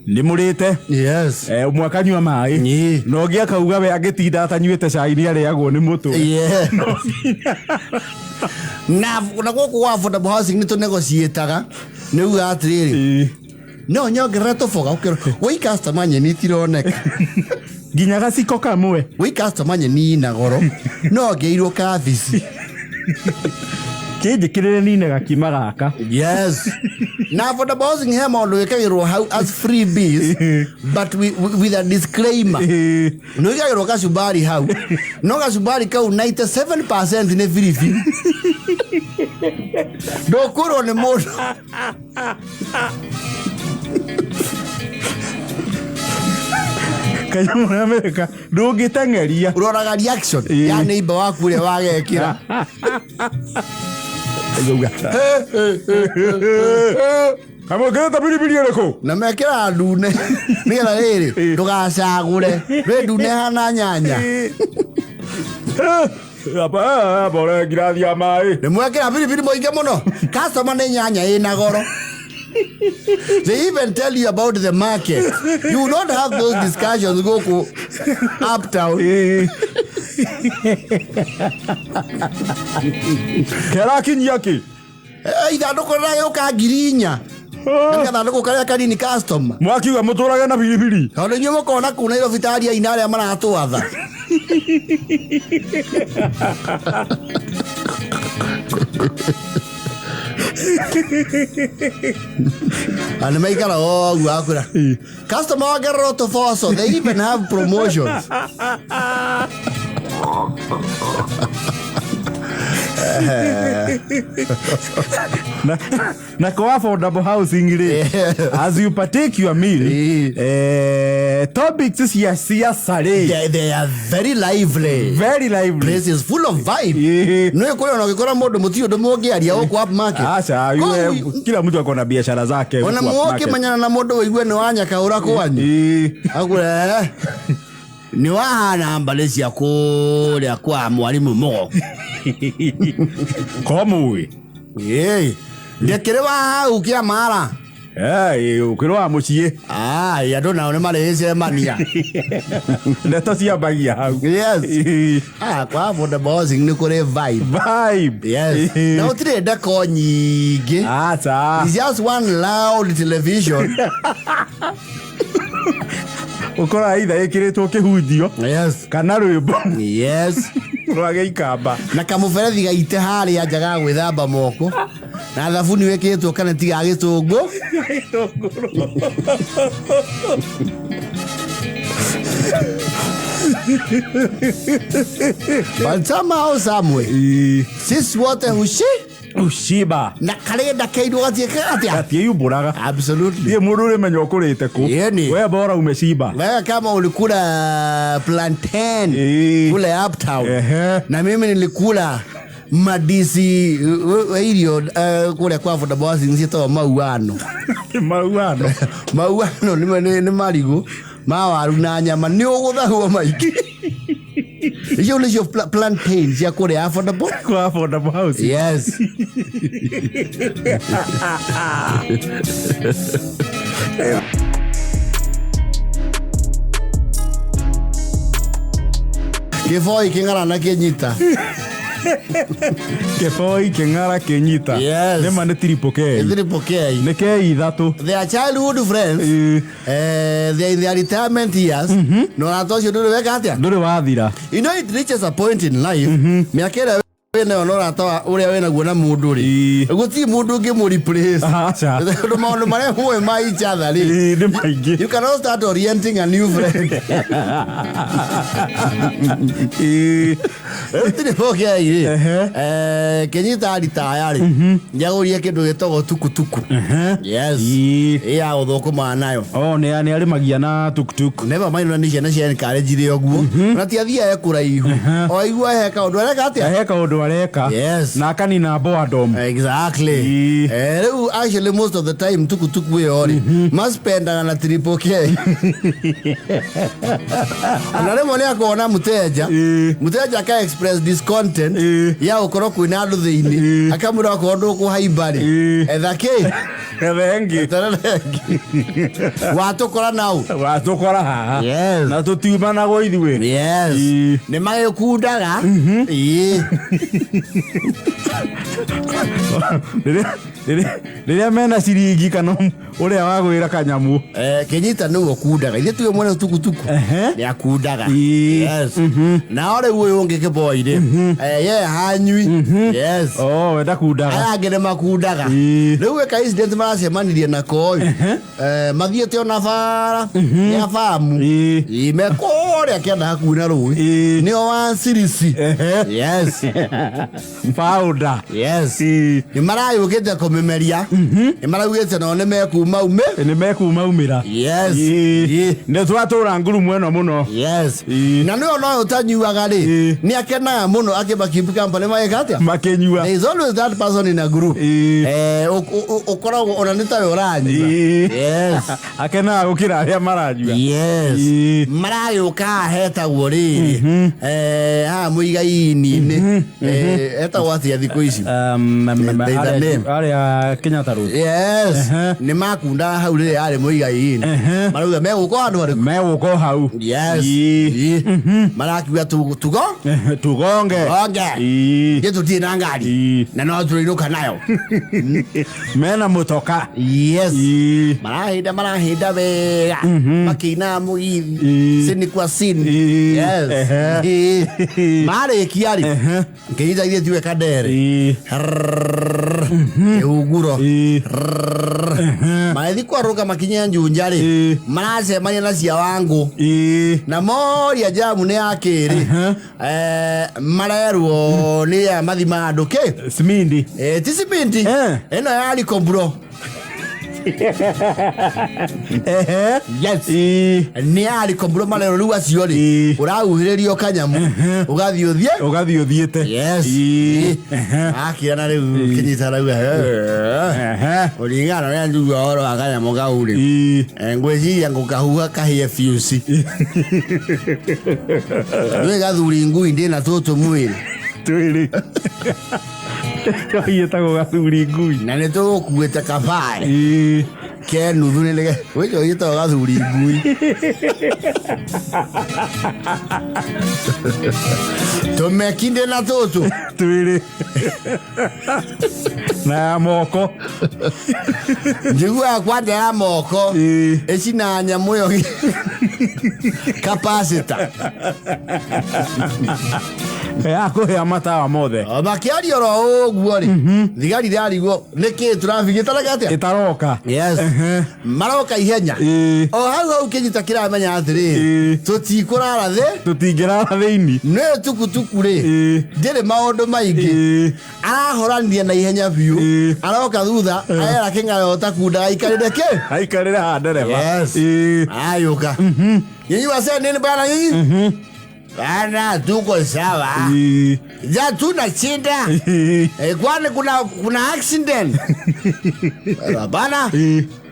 Nĩ mũrĩte. Yes. Ũmwe akanyua maĩ. Ĩĩ. Na ũngĩ akauga we angĩtinda atanyuĩte cai nĩ arĩagwo nĩ mũtwe. Yeah. Na gũkũ gwa affordable housing nĩ tũnegotiataga nĩ uga atĩrĩrĩ Ĩĩ. no nyongerere tũboga ũkĩrwo woi customer nyeni itironeka. Nginya gaciko kamwe. Woi customer nyeni ina goro no ngeirwo kabici. Kĩnjĩkĩrĩre nine gakima gaka. Yes. Na affordable housing he maũndũ wĩkagĩrwo hau as freebies but with a disclaimer. Ĩĩ. Nĩ wĩkagĩrwo kacumbari hau no kacumbari kau 97% nĩ biribiri. Ndũkwĩrwo nĩ mũndũ. Kanyamũ Amerika ndũngĩteng'eria. Ũroraga reaction Ĩĩ. ya neighbor waku ũrĩa wagekĩra. Ũkauga, Kamũkĩrĩte biribiri ĩrĩkũ? Na mekĩraga ndune nĩgetha rĩrĩ ndũgacagũre rĩ ndune hana nyanya. Aba ngirathi ya maĩ. Nĩ mwekĩra biribiri mũingĩ mũno. Customer nĩ nyanya ĩna goro. They even tell you about the market. You will not have those discussions gũkũ uptown. Ĩĩ. Kerakinyia kĩ? Ithandũkũ rĩragĩũka 4,000. Nĩ gathandũkũ karĩa kanini customer. Mwakiuga mũtũrage na biribiri. Tondũ inyuĩ mũkona kũu Nairobi tarĩ aina arĩa maratwatha. Na nĩ maikara ũguo akwĩra customer wongererwo tũboco. They even have promotions. Na kwa affordable housing rĩ, as you partake your meal, topics cia siasa rĩ, They are very lively. Very lively. Place is full of vibe. Nä kå rä ona å gä kora må ndå må tirä å ndå må ngä aria gå kå upmarket. Aca, kila mtu ako na biashara zake Ona huku upmarket. må menyana na må ndå wå igue nä wanyakaå ra kwanyu. Akure nä wahana mbarä cia kå rä a kwa mwarimå må Komui. Go ndäkä rä wa hau kä amara. Ukĩrĩ wa mũciĩ. Andå nao nä marä cemania. Ndeto ciambagia hau. Yes. Kwa affordable housing nä kå rä vibe. Vibe. Yes. Na gå tirä ndeko nyingä. Aca. It's just one loud television. Ũkoraga itha ĩkĩrĩtwo kĩhunjio kana rwĩmbo rwa gĩikamba. Na kamũberethi gaite harĩa nja ga gwĩthamba moko na thabuni wĩkĩrĩtwo kaneti ga gĩtũngũ. But somehow, someway, sisi wote hushi Ushiba. Na karenda keirwo gatiĩkaga atĩa? Gatiĩyumbũraga. Absolutely. Thiĩ mũndũ ũrĩmenya ũkũrĩte kũ. Yeni. We bora umeshiba. Wewe kama ulikula plantain kule uptown, na mimi nilikula madisi irio kũrĩa kwa affordable housing ciĩtagwo mauano. Mauano. Mauano nĩ marigũ ma waru na nyama, nĩ ũgũthahwo maingĩ. Icio nĩcio plantain cia kũrĩa affordable. Kwa affordable housing. Yes. Kĩboi kĩng'ara na kĩnyita. Kĩboi kĩng'ara kĩnyita. Yes. Nĩma nĩ triple K. Triple K. Nĩ K ithatũ. Their childhood friends, they are in their retirement years. Na ũrata ũcio ndũrĩ weka atĩa? Ndũrĩ wathira. You know it reaches a point in life, mĩaka ĩrĩa wĩnayo na ũrata ũrĩa wĩnaguo na mũndũ rĩ, gũtirĩ mũndũ ũngĩ replace. Aca. Tondũ maũndũ marĩa mũĩ ma each other rĩ, Nĩ maingĩ. you cannot start orienting a new friend. Rĩu triple K rĩ, Kĩnyita ritaya rĩ, nĩagũrire kĩndũ gĩtagwo tukutuku. Yes. Ya gũthũkũma nayo. Oh, nĩ arĩmagia na tuktuk. Never mind, ona nĩ ciana cia encourage ũguo na ti athiae kũraihu, o aigua he kaũndũ areka atĩa. He kaũndũ areka. Na akanina boredom. Exactly. Rĩu actually most of the time tukutuku ĩyo rĩ, maspendaga na triple K. Na rĩmwe nĩ akona mũteja, mũteja aka express discontent ya gũkorwo kwĩna andũ thĩinĩ, akamwĩra okorwo ndũkũhaimba rĩ, etha kĩ. Etha ĩngĩ. Eterera ĩngĩ. Watũkora nau. Watũkora haha. Yes. Na tũtiumanagwo ithuĩ. Yes. Nĩ magĩkundaga. Ĩĩ. Rĩrĩa mena ciringi kana ũrĩa wagwĩra kanyamũ. Kĩnyita nĩwe ũkundaga, ithuĩ tuge mwene tukutuku nĩ akundaga. Yes. Nao rĩu ũyũ ũngĩ kĩboi rĩ, ye hanyui. Yes. Oh, we ndakundaga. Aya angĩ nĩ makundaga. Rĩu ĩka incident maracemanirie nako ĩ, mathiĩte ona bara ya bamu. Ĩĩ, me kũrĩa kĩanda hakuhĩ na rũĩ, nĩo wa cirisi. Yes. Founder. Yes. Nĩ marayũkĩte kũmĩmeria, nĩ maraugĩte nao nĩ mekuma ume. Nĩ mekuma umĩra. Yes. Nĩ twatũra ngurumo ĩno mũno. Yes. Na nĩwe ona ũyũ ũtanyuaga rĩ, nĩ akenaga mũno akĩmakeep company magĩka atĩa? Makĩnyua. There is always that person in a group. Ũkoragwo ona nĩ tawe ũranyua. Yes. Akenaga gũkĩra arĩa maranyua. Yes. Maragĩũka hetagwo rĩrĩ, haha mũigai-inĩ, etagwo atĩa thikũ ici? There's a name. Arĩa Kenyatta Road. Yes. Nĩ makundaga hau rĩrĩa yarĩ mũigai-inĩ, marauga megũka handũ harĩkũ? Megũka hau. Yes. Marakiuga tugo Tugonge. Tugonge. Ithuĩ tũtirĩ na ngari na no tũrĩinũka nayo. Mena mũtoka. Yes. Marahinda marahinda wega makĩinaga mũgithi cini kwa cini. Yes. Marĩkia rĩ, ngĩnyita ithuĩ tiwe kandere kĩhunguro. Magĩthiĩ kwarũka makinye Njunja rĩ, maracemania na cia Wangũ na moria jamu nĩ ya kĩrĩ. Marerwo nĩ ya mathima andũ kĩ Simindi. Ti cimindi. Ĩno ya rikomburo. Yes. Nĩ ya rikomburo marerwo rĩu acio rĩ, ũrahuhĩrĩrio kanyamu ũgathiĩ ũthiĩ Ũgathiĩ ũthiĩte. Yes. Akĩra na rĩu kĩnyita rauga kũringana na ũrĩa njigua ũhoro wa kanyamũ kau rĩ, ngwĩciria ngũkahuha kahĩe fiuci nĩ gathuri ngui ndĩ na tũtũ mwĩrĩ. Twĩrĩ. Ĩtagwo gathuri ngui. Na nĩ tũgũkuĩte kabarĩ ke nuthu nĩ wĩcho gĩtagwo gathuri ngui tũmeki ndĩ na tũtũ. Twĩrĩ. Na ya moko. Njiguaga kwanja ya moko ĩcina nyamũ ĩyo kapacita. Ya kũhĩa matawa mothe. O makĩaria oro ũguo rĩ, thigari irarigwo nĩkĩ traffic ĩtaraga atĩa Ĩtaroka. Yes. Maroka ihenya. O hau hau kĩnyita kĩramenya atĩrĩrĩ, tũtikũrara thĩ. Tũtingĩrara thĩinĩ. Nĩ tukutuku rĩ, ndĩrĩ maũndũ maingĩ. Arahorania na ihenya biũ. Aroka thutha aera kĩng'ayo takunda aikarĩre kĩ Aikarĩre ha ndereba. Yes. Ayũka nyinyi wasee nini bana nyinyi bana tuko sawa. Ja tuna shida. Kwani kuna accident bana?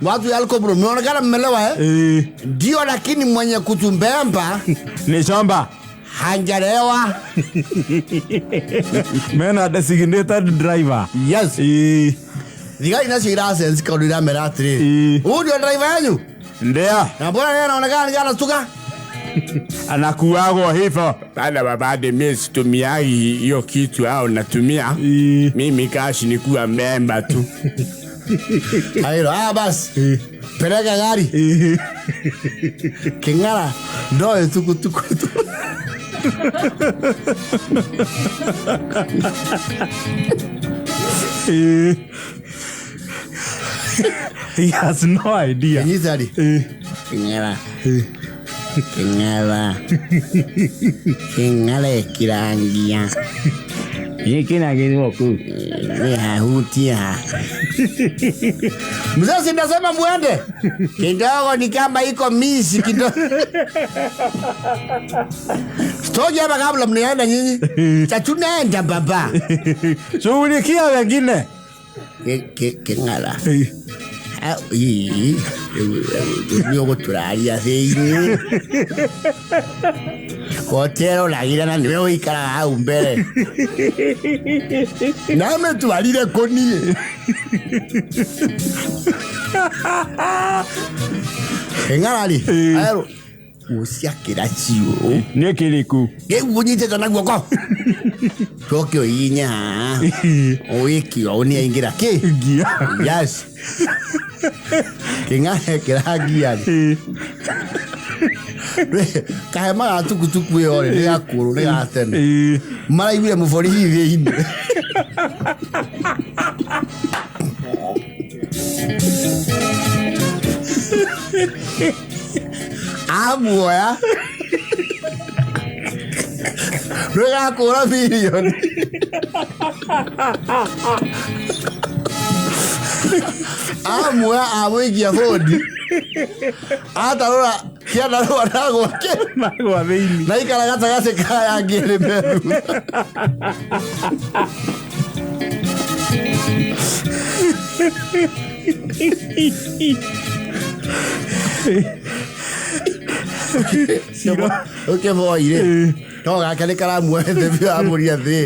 Watu ya Alcobro mnaonekana mmelewa eh? Ndio, lakini mwenye kutumbemba Nĩ shamba. hanjalewa. Mena designated driver. Yes. Thigari nacio irasensi kaundu iramera atiriri, huyu ndio driver yanyu? Ndio. Na mbona yeye anaonekana ni anatuka? Anakuagwo hivyo. Bana babade, mimi situmiagi hiyo kitu au natumia. Mimi kashi ni kuwa memba tu. Airo, ah basi. Peleka gari. King'ara ndoe tukutuku tu. He has no idea. Kinyitari. King'ara. King'ara. King'ara kirangia. Gĩkĩ na gĩthũku. Ni hahutia. Mzee si nasema muende. Kidogo ni kama iko misi kidogo. Stoji hapa kabla mnienda nyinyi. Cha tunaenda baba. Shughulikia wengine. King'ara. Nĩ ũgũtũraria thĩinĩ kotero ragĩra na nĩwe ũikaraga hau mbere na mĩtwarire kũniĩ kĩng'arari aerwo gũciakĩra ciũ. Nĩ kĩrĩkũ? Rĩu ũnyitĩte na guoko coke ũhihinye haha ũwĩke ũũ nĩ aingĩra kĩ. Ngia. Yes, kĩng'ara kĩra ngia rĩ kahema ga tukutuku ĩyo rĩ nĩ gakũrũ nĩ ga tene. Maraiguire mũborithi thĩinĩ amuoya rwĩgakũra mirioni amuoya amũikia bũndi atarũra kĩandarũa na gwake. Nagwa thĩinĩ. Na ikara gatagatĩ kaya ngĩrĩ meru. Ũkĩboire no gake nĩ karamuoete biũ amũria thĩ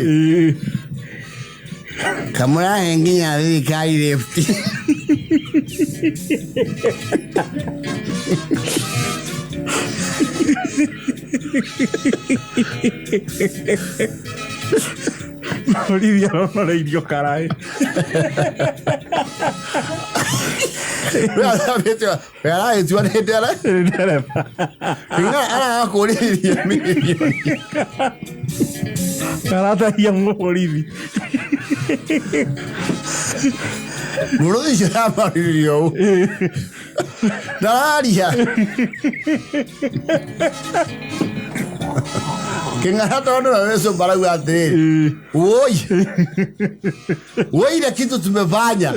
kamũrahe nginya thirikari lift. Borithi aronoreirio karaĩ. Aragĩtua nĩ ndere. Ndereba. Aragakũrĩria mirioni. Karatahia mũborithi. Mũrũthi ũcio yamarĩrĩria ũũ ndararia kĩng'ara tondũ na weco marauga atĩrĩrĩ, woi woi, ile kitu tumefanya,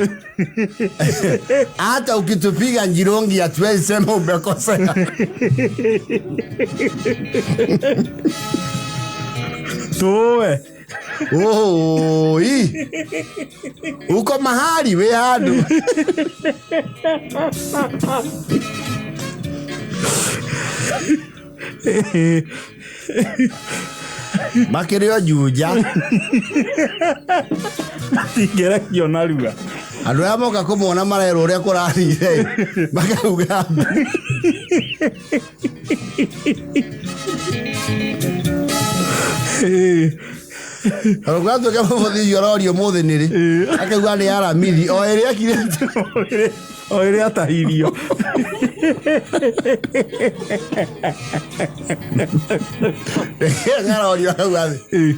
hata ukitupiga njirongi hatuwezi sema umekosea. Tũwe. Oi, uko mahali wĩ handũ. Makĩrĩ o Juja. Matingĩrekio narua. Andũ arĩa moka kũmona marerwo ũrĩa kũrathire, makauga ũgatuĩka mũbũthi ũcio ũrorio mũthĩ nĩrĩ, akauga nĩ aramithi o ĩrĩa akirĩte. O ĩrĩa atahirio. Ngarorio akauga thĩ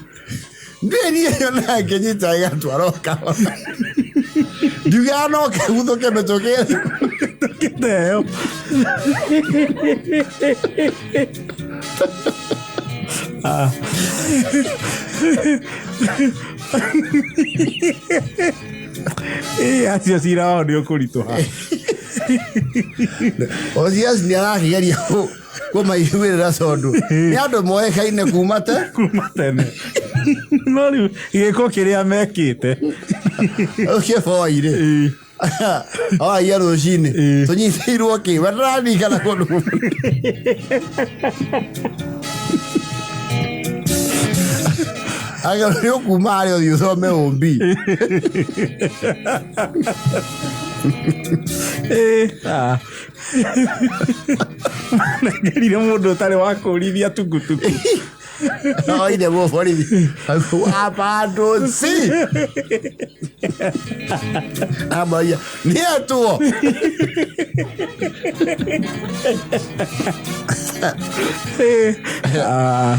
ndĩni ĩyo na ngĩnyita ĩgatwara o kahora, ndiugaga no keguthũke mĩtũkĩ. Tũkĩteo. Ah. Ĩ, acio cira wao nĩ ũkũritũha. Osias nĩ arakĩgeria kũmaiguĩrĩra tondũ nĩ andũ moĩkaine kuma te kuma tene, no rĩu gĩko kĩrĩa mekĩte. Ũkĩboire oragia rũcinĩ tũnyitĩirwo kĩ, we ndĩraririkana kũndũ. Agĩrwo nĩ ũkuma harĩa ũthiĩ ũthome ũmbi. Ĩ, ah. Manengerire mũndũ ũtarĩ wa kũrithia tukutuku. Oire mũborithi wabandũ si amũragia nĩ etwo. Ĩ, ah.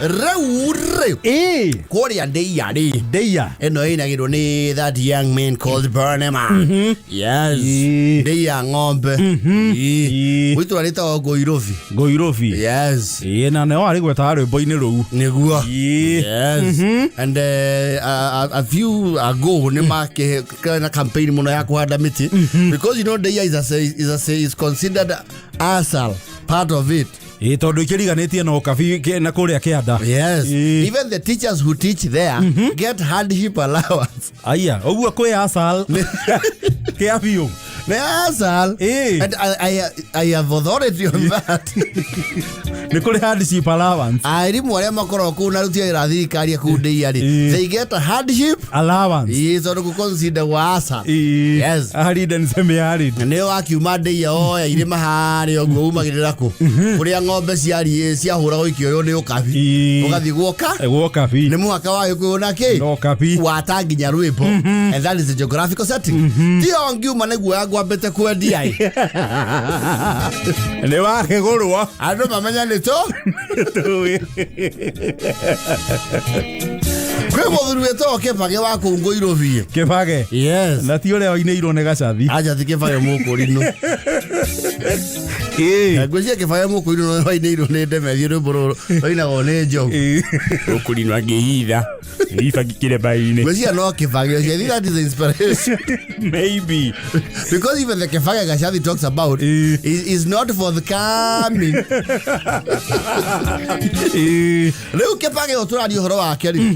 Rĩu rĩ Ĩ, kũrĩa ndĩia rĩ, ndeia. Ĩno ĩinagĩrwo nĩ that young man called Burnema, yes. Ĩ. Ndĩia ng'ombe. Ĩ. Ĩ. Gwitũra rĩtagwo Ngũirobi. Ngũirobi. Yes. Ĩ, na nĩo arĩgwetaga rwĩmbo-inĩ rũu. Nĩguo. Ĩ. Yes. And a few ago nĩ makĩ na campaign mũno ya kũhanda mĩtĩ, because you know Ndeia is considered asal part of it. Ĩ, tondũ ikĩriganĩtie na ũkabi na kũrĩa kĩanda. Yes. Ĩ. Even the teachers who teach there get hardship allowance. Aya, ũguo kwĩ asal kĩa biũ. Nĩ asal. Ĩ. And I have authority on that. Nĩ kũrĩ hardship allowance. Arimũ arĩa makoragwo kũu na aruti a wĩra a thirikari kũu Ndeia rĩ, Ĩ. they get a hardship allowance. Ĩ, tondũ gũconsider wa asal. Ĩ. Yes. Arid and semi arid. Nä wakiuma ndĩia oya irĩma harĩa ũguo umagĩrĩra kũ kũrĩa ng'ombe ciariĩ ciahũragwo ikĩoywo nĩ ũkabi. Ĩ. Ũgathiĩ guoka Gwokabi. nĩ mũhaka wa gĩkũyũ na kĩ No kabi. wata nginya rwĩmbo, and that is the geographical setting. Tio ngiuma nĩguo yangwambĩte kwendia ĩ. Nĩ wakĩgũrwo. Andũ mamenya nĩ tũ kwĩ mũthuri wĩtagwo Kĩbage wa kũu Ngũirobi. Kĩbage. Yes. Na ti ũrĩa wainĩirwo nĩ gacathi. Aja, ti Kĩbage mũkũrinũ. Ĩ. Ngwĩciria Kĩbage mũkũrinũ wainĩirwo nĩ Ndemethi, rwĩmbo rũrũ rwainagwo nĩ Njogu. Ĩ. Ũkũrinwo angĩhitha ibaki kĩrĩma-inĩ. Ngwĩciria no Kĩbage ũcio. I think that is the inspiration. Maybe. Because even the Kefage Gashathi talks about is not forthcoming. Ĩ. Rĩu Kĩbage ũyũ tũraria ũhoro wake rĩ,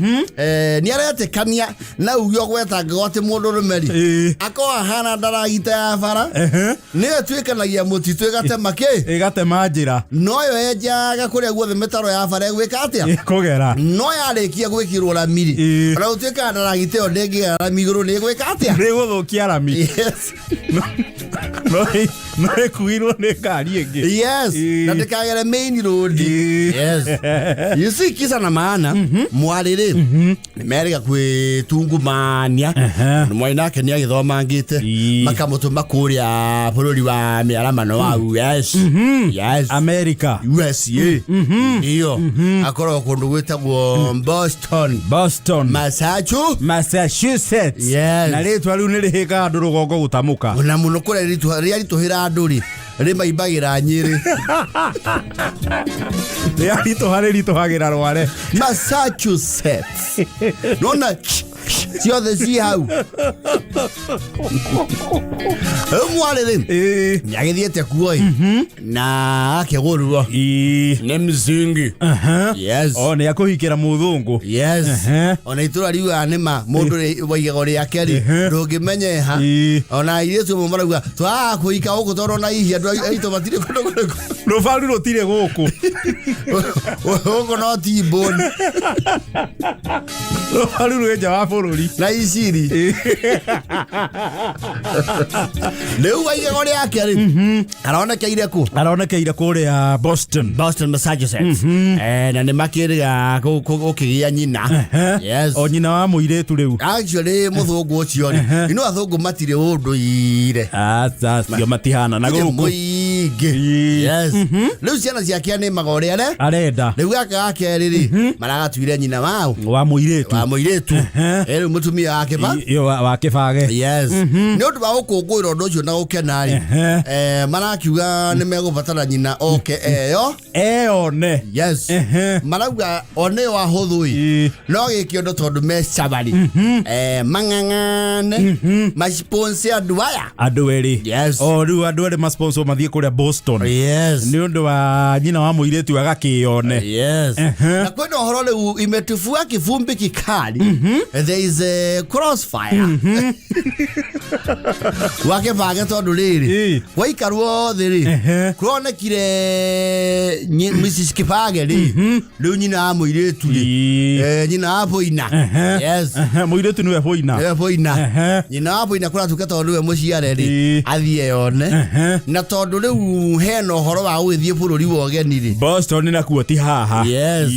nĩ aretĩkania na uge ũgwetangagwo atĩ mũndũ rũme rĩ akorwo ahana ndaragita ya bara, nĩyo ĩtuĩkanagia mũtitũ ĩgatema kĩ. Ĩgatema njĩra. Noyo yenjaga kũrĩa guothe mĩtaro ya bara ĩgwĩka atĩa. Ĩkũgera. No yarĩkia gwĩkĩrwo rami rĩ, ona gũtuĩkaga ndaragita ĩyo ndĩngĩgera rami igũrũ, nĩ ĩgwĩka atĩa? Nĩ gũthũkia rami. Yes. No. No ĩkuirwo nĩ ngari ĩngĩ. Yes. Ĩĩ. Na ndĩkagere main road. Ĩĩ. Yes. You see, kisa na maana mwarĩ rĩ nĩ merĩga kwĩtungumania. Ehe. Mwarĩ nake nĩ agĩthomangĩte. Ĩĩ. Makamũtũma kũrĩa bũrũri wa mĩaramano wa US. Yes. America. USA. Ndio. Akoragwo kũndũ gwĩtagwo Boston. Boston. Massachusetts. Massachusetts. Yes. Na rĩtwa rĩu nĩ rĩhĩkaga andũ rũgongo gũtamũka. Na mũno kũrĩa rĩrĩa ritũhĩra andũ rĩ rĩmaimbagĩra Nyĩrĩ. Rĩaritũha rĩritũhagĩra rware. Massachusetts. Nona ciothe ci hau. Rĩu mwarĩ rĩ Ĩĩ. nĩagĩthiĩte kuo ĩ na akĩgũrwo Ĩĩ. Nĩ mzingi. Aha. Yes. O nĩ akũhikĩra mũthũngũ. Yes. Ehe. Ona itũra riugaga nĩma mũndũ rĩ- waigaga rĩake rĩ Ehe. ndũngĩmenyeha. Ĩĩ. Ona airĩtu amwe marauga twaga kũhika gũkũ tondũ ona hihi andũ aitũ matirĩ kũndũ kũrĩkũ. Rũbaru rũtirĩ gũkũ. Gũkũ no T-bone Rũbaru rwĩ nja wa bũrũri. Na iciri. Rĩu waigego rĩake rĩ aronekeire kũ? Aronekeire kũrĩa Boston. Boston, Massachusetts. Na nĩ makĩrĩga gũkĩgĩa nyina. Yes. O nyina wa mũirĩtu rĩu. Actually mũthũngũ ũcio rĩ, ino athũngũ matirĩ ũndũire. Aca, cio matihana na Matirĩ gũkũ. mũingĩ. Ĩĩ. Yes. Rĩu ciana ciake nĩ maga ũrĩa are. Arenda. Rĩu gaka ga kerĩ rĩ maragatuire nyina wao Wa mũirĩtu. wa mũirĩtu. Ehe. Rĩu mũtumia wake ba. Ĩyo wa kĩbage. Yes. Nĩ ũndũ wa gũkũngũĩra ũndũ ũcio na gũkena rĩ, marakiuga nĩ megũbatara nyina oke eyo. Eyone. Yes. Marauga one ahũthũ ĩ no gĩkĩ ũndũ tondũ me cabarĩ mang'ang'ane masponsor andũ aya. Andũ erĩ. Yes. O rĩu andũ erĩ masponsor mathiĩ kũrĩa Boston. Yes. Nĩ ũndũ wa nyina wa mũirĩtu agakĩyone. Yes. Na kwĩna ũhoro rĩu imetufua kivumbi kikali. There is a crossfire. Wakĩbange tondũ rĩrĩ gwaikarwo thĩ rĩ kũronekire Mrs. Kibage rĩ rĩu nyina wa mũirĩtu rĩ nyina wa Boina. Yes. Mũirĩtu nĩwe Boina. Nĩwe Boina. Nyina wa Boina kũratuĩka tondũ nĩwe mũciare rĩ athiĩ yone na tondũ rĩu hena ũhoro wa gũgĩthiĩ bũrũri wa ũgeni rĩ. Boston nakuo ti haha. Yes.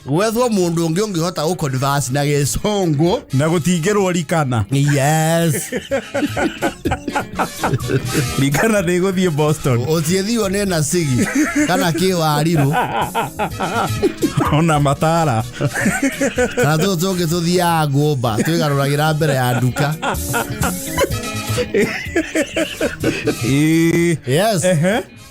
Gwethwo mũndũ ũngĩ ũngĩhota gũ-converse na gĩcũngũ. Na gũtingĩrwo rikana. Yes. Rikana ndĩgũthiĩ Boston. Ũtiĩthiwo nĩ na cigi kana kĩwarirũ. Ona matara. Kana tũtũ tũngĩ tũthiaga ngũmba twĩgarũragĩra mbere ya nduka. Yes.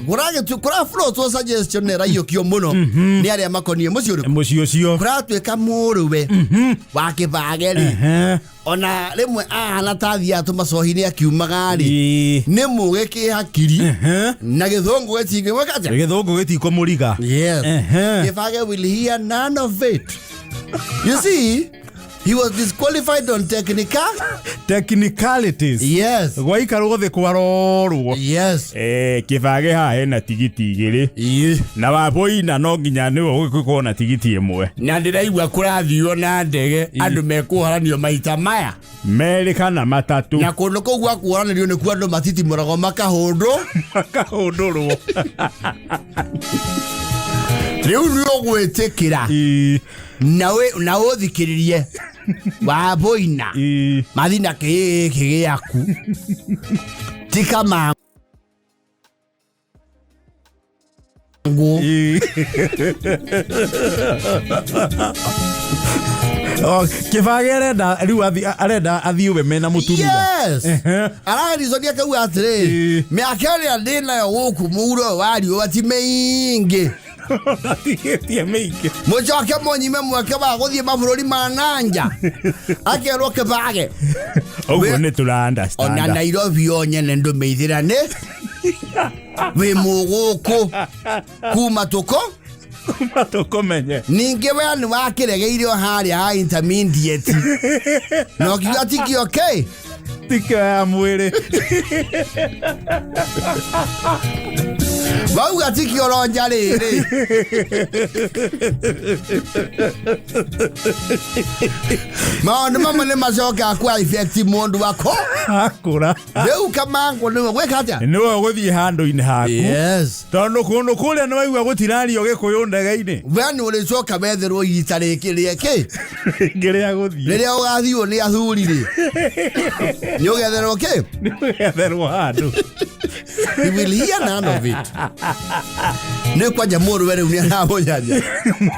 Kũraflotwo suggestion nĩ ĩraiyũkio mũno nĩ arĩa makoniĩ mũciĩ ũrĩkũ? Mũciĩ ũcio. Kũratuĩka mũrũwe wa kĩbage rĩ ona rĩmwe ahana ta athiaga tũmacohi-inĩ akiumaga rĩ nĩ mũgĩ kĩhakiri na gĩthũngũ gĩtingĩgwĩka atĩa? Gĩthũngũ gĩtikũmũriga. Yes. Kĩbage will hear none of it. You see, he was disqualified on technical technicalities. Yes. Gwaikarwo thĩ kwarorwo. Yes. Kĩbage haha hena tigiti igĩrĩ na waboina no nginya nĩwe ũgĩkorwo na tigiti ĩmwe. Na ndĩraigua kũrathiio na ndege andũ mekũhoranio maita maya merĩ kana matatũ. Na kũndũ kũu gwa kuoranĩrio nĩkuo andũ matitimũragwo makahũndũ. Makahũndũrwo. Rĩu nĩ ũgwĩtĩkĩra na ũthikĩrĩrie waboina mathi na kĩĩ gĩaku ti kamangũ. Kĩbage arenda rĩu arenda athiĩ we mena mũtumia. Yes. Arariconia akauga atĩrĩrĩ mĩaka ĩrĩa ndĩnayo gũkũ mũhuro ũyũ wa riũa ti mĩingĩ. Atigĩtie mĩingĩ. Mũcoke mũnyime mweke wa gũthiĩ mabũrũri ma nanja akerwo Kĩbage. Ũguo nĩ tũra understand. Ona Nairobi yo nyene ndũmĩithĩra nĩ wĩ mũgũkũ kuma tũkũ kuma tũkũmenye. Ningĩ we nĩ wakĩregeire o harĩa ha intermediate na ũkiuga tikio okay. Tikio ya mwĩrĩ. Wauga ti kĩoronja rĩrĩ. Maũndũ mamwe nĩ macokaga kwa effect mũndũ wako. Akũra. Rĩu Kamangũ nĩwe gwĩka atĩa? Nĩwe ũgũthiĩ handũ-inĩ haku. Yes. Tondũ kũndũ kũrĩa nĩ waigua gũtirario gĩkũyũ ndege-inĩ. We nĩ ũrĩcoka wetherwo ita rĩngĩ rĩeke. Rĩngĩ rĩa gũthiĩ. Rĩrĩa ũgathiwo nĩ athuri rĩ. Nĩ ũgetherwo kĩ? Nĩ ũgetherwo handũ. He will hear none of it. Nĩ kwanja mũrũwe rĩu nĩ aramũnyanya.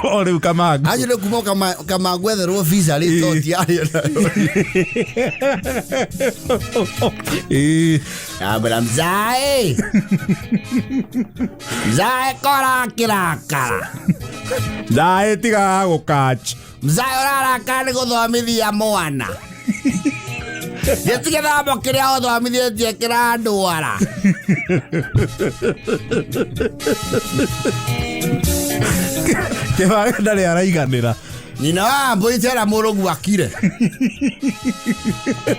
O rĩu Kamangũ. Acio nĩ kuma Kamangũ etherwo visa rĩ to tiarĩ nayo. Ĩĩ. Ambra mzae. Mzae kora kirakara. Ndaĩ tigaga gũkach. Mzae ũrarakara nĩ gũthomithia mwana. Gĩti gĩthomo kĩrĩa ũthomithĩtie kĩrandwara. Kĩbage ndarĩ araiganĩra. Nyina wa mbũri tera mũrũgu akire.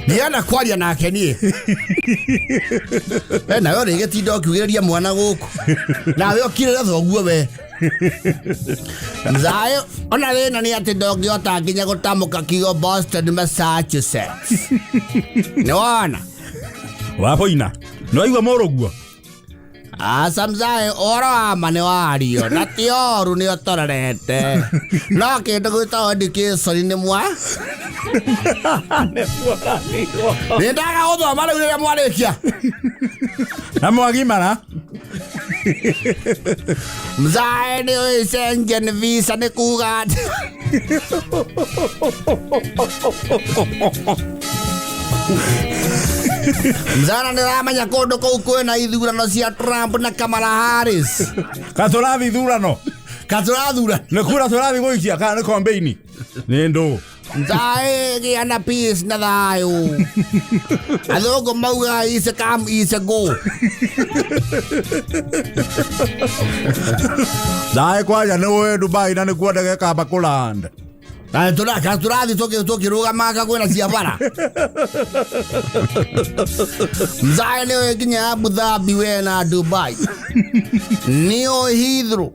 Ndienda kwaria nake niĩ. We nawe ũrĩgĩtinda ũkiugĩrĩria mwana gũkũ. Nawe ũkirĩre thoguo we. Mzae ona thĩna nĩ atĩ ndũngĩhota nginya gũtamũka kiugo Boston Massachusetts. Nĩ wona? Waboina. Nĩ waigua mũrũguo? Aca mzae ũhoro wa ma nĩ wario na ti ũru nĩ ũtorerete. No kĩndũ gwĩtagwo education nĩ mwa nĩ ndaga gũthoma rĩu rĩrĩa mwarĩkia. Na mwagimara. Mzae nĩ ũĩ Schengen visa nĩ kuga atĩ Mzara nĩ ũramenya kũndũ kũu kwĩna ithurano cia Trump na Kamala Harris. Ka tũrathiĩ ithurano. Ka tũrathura. Nĩ kura tũrathiĩ gũikia kana nĩ kambeini? Nĩ ndũ. Mzae gĩa na peace na thayũ. Athũngũ maugaga easy come easy go. Ndaĩ kwanja nĩ ũĩ Dubai na nĩkuo ndege ĩkamba kũland. Na tũrathiĩ tũkĩrũgamaga kwĩna cia bara. Mzae nĩ ũĩ nginya Abu Dhabi we na Dubai. Nĩ ũĩ Heathrow.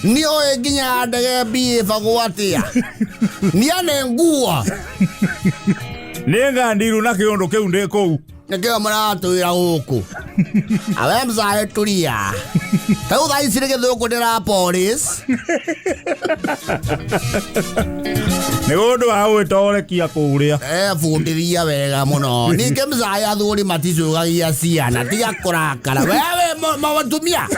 Nĩ ũĩ nginya ndege mbĩbagwo atĩa. Niane nguo. Nĩ ngandiru na kĩũndũ kĩu ndĩ kũu. Nĩkĩo mũratwĩra gũkũ. Awe mzae turia. Tau thaa ici nĩ gĩthũngũ ndĩra police. Nĩ ũndũ wa gwĩtorekia kũrĩa. Bundithia wega mũno. Ningĩ mzae athuri maticũgagia ciana. Tiga kũrakara. Wewe mũtumia.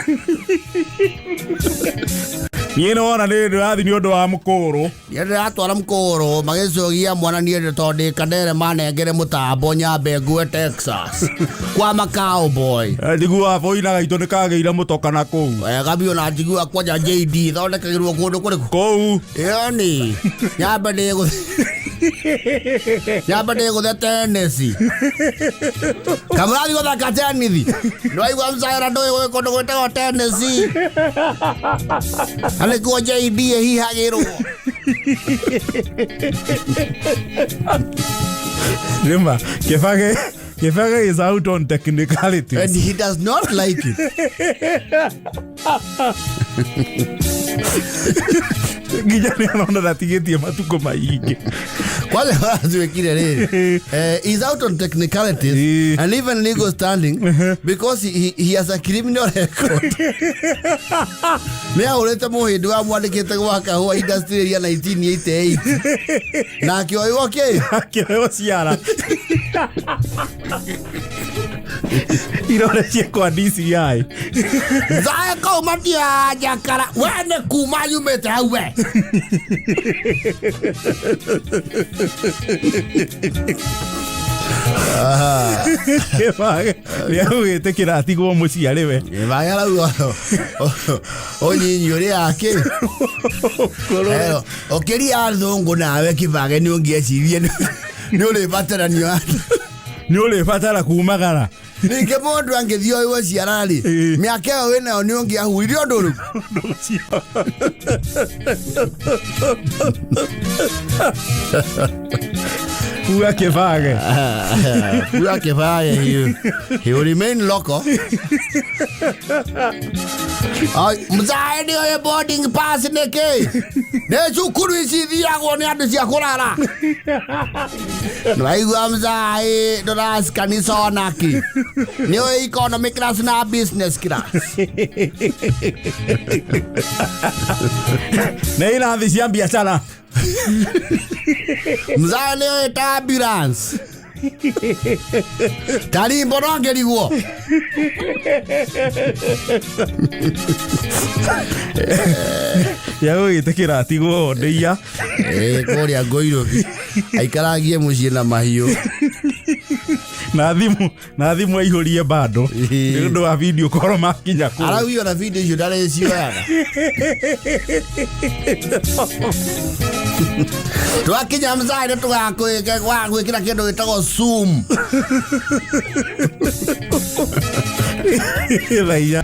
Niĩ nĩ wona nĩ ndĩrathiĩ nĩ ũndũ wa mũkũrũ. Niĩ ndĩratwara mũkũrũ magĩcũgia mwana niĩ ndĩ tondũ ndĩ Kandere manengere mũtambo nyambe ngue Texas kwa ma cowboy. Njiguaga boina gaitũ nĩ kagĩire mũtoka na kũu. Wega biũ na njiguaga kwanja JD thondekagĩrwo kũndũ kũrĩkũ? Kũu. Ĩyo nyambe ndĩgũ nyambe ndĩgũthe tenesi. Kamũrathi gũthaka tenithi. Nĩwaigua mcaera ndũĩ gwĩ kũndũ gwĩtagwo tenesi. Na nĩkuo JD ĩhihagĩrwo. Remember, Kibage is out on technicalities. And he does not like it. Nginya nĩ arona ndatigĩtie matukũ maingĩ. Kwanza watuwekire rĩrĩ. He's out on technicalities and even legal standing because he has a criminal record. Nĩ ahũrĩte mũhĩndĩ wa mwandĩkĩte gwa kahũa industry area 1988. Na akĩoywo kĩ? Akĩoywo ciara. Irore cia kwa DCI. Thae kau matianjakara. We nĩ kuma yumĩte hau we. Kĩbage nĩ agwĩtĩkĩra atigwo mũciarĩ we. Kĩbage arauga ũnyinyi ũrĩa akĩ. Ũkĩria athũngũ nawe Kĩbage nĩ ũngĩecirie nĩ ũrĩbataranio. Nĩ ũrĩbatara kumagara. Ningĩ mũndũ angĩthiĩ oiwe ciara rĩ, mĩaka ĩyo wĩnayo nĩ ũngĩahuririe ũndũ rĩu. Kua kĩbage. Kua kĩbage, he will remain local. Ai, mzae nĩ oye boarding pass nĩkĩ? Nĩ cukuru ici ithiagwo nĩ andũ cia kũrara. Nĩwaigua mzae ndũraci kanitha onakĩ. Nĩ oĩ economy class na business class. Nĩ irathi cia biacara. Mzae nĩ oĩ ta ambulance. Tarimbo no ngĩrigwo. Ya gũgĩtĩkĩra atigwo ndĩia. Ĩĩ, kũrĩa Ngoirobi aikaragie mũciĩ na mahiũ. Na thimũ na thimũ aihũrie bado nĩ ũndũ wa video call makinya kũu. Araugire ona video icio ndarĩcioyaga. Twakinya mzae nĩ tũgagwĩkĩra kĩndũ gĩtagwo Zoom. Thaa inya.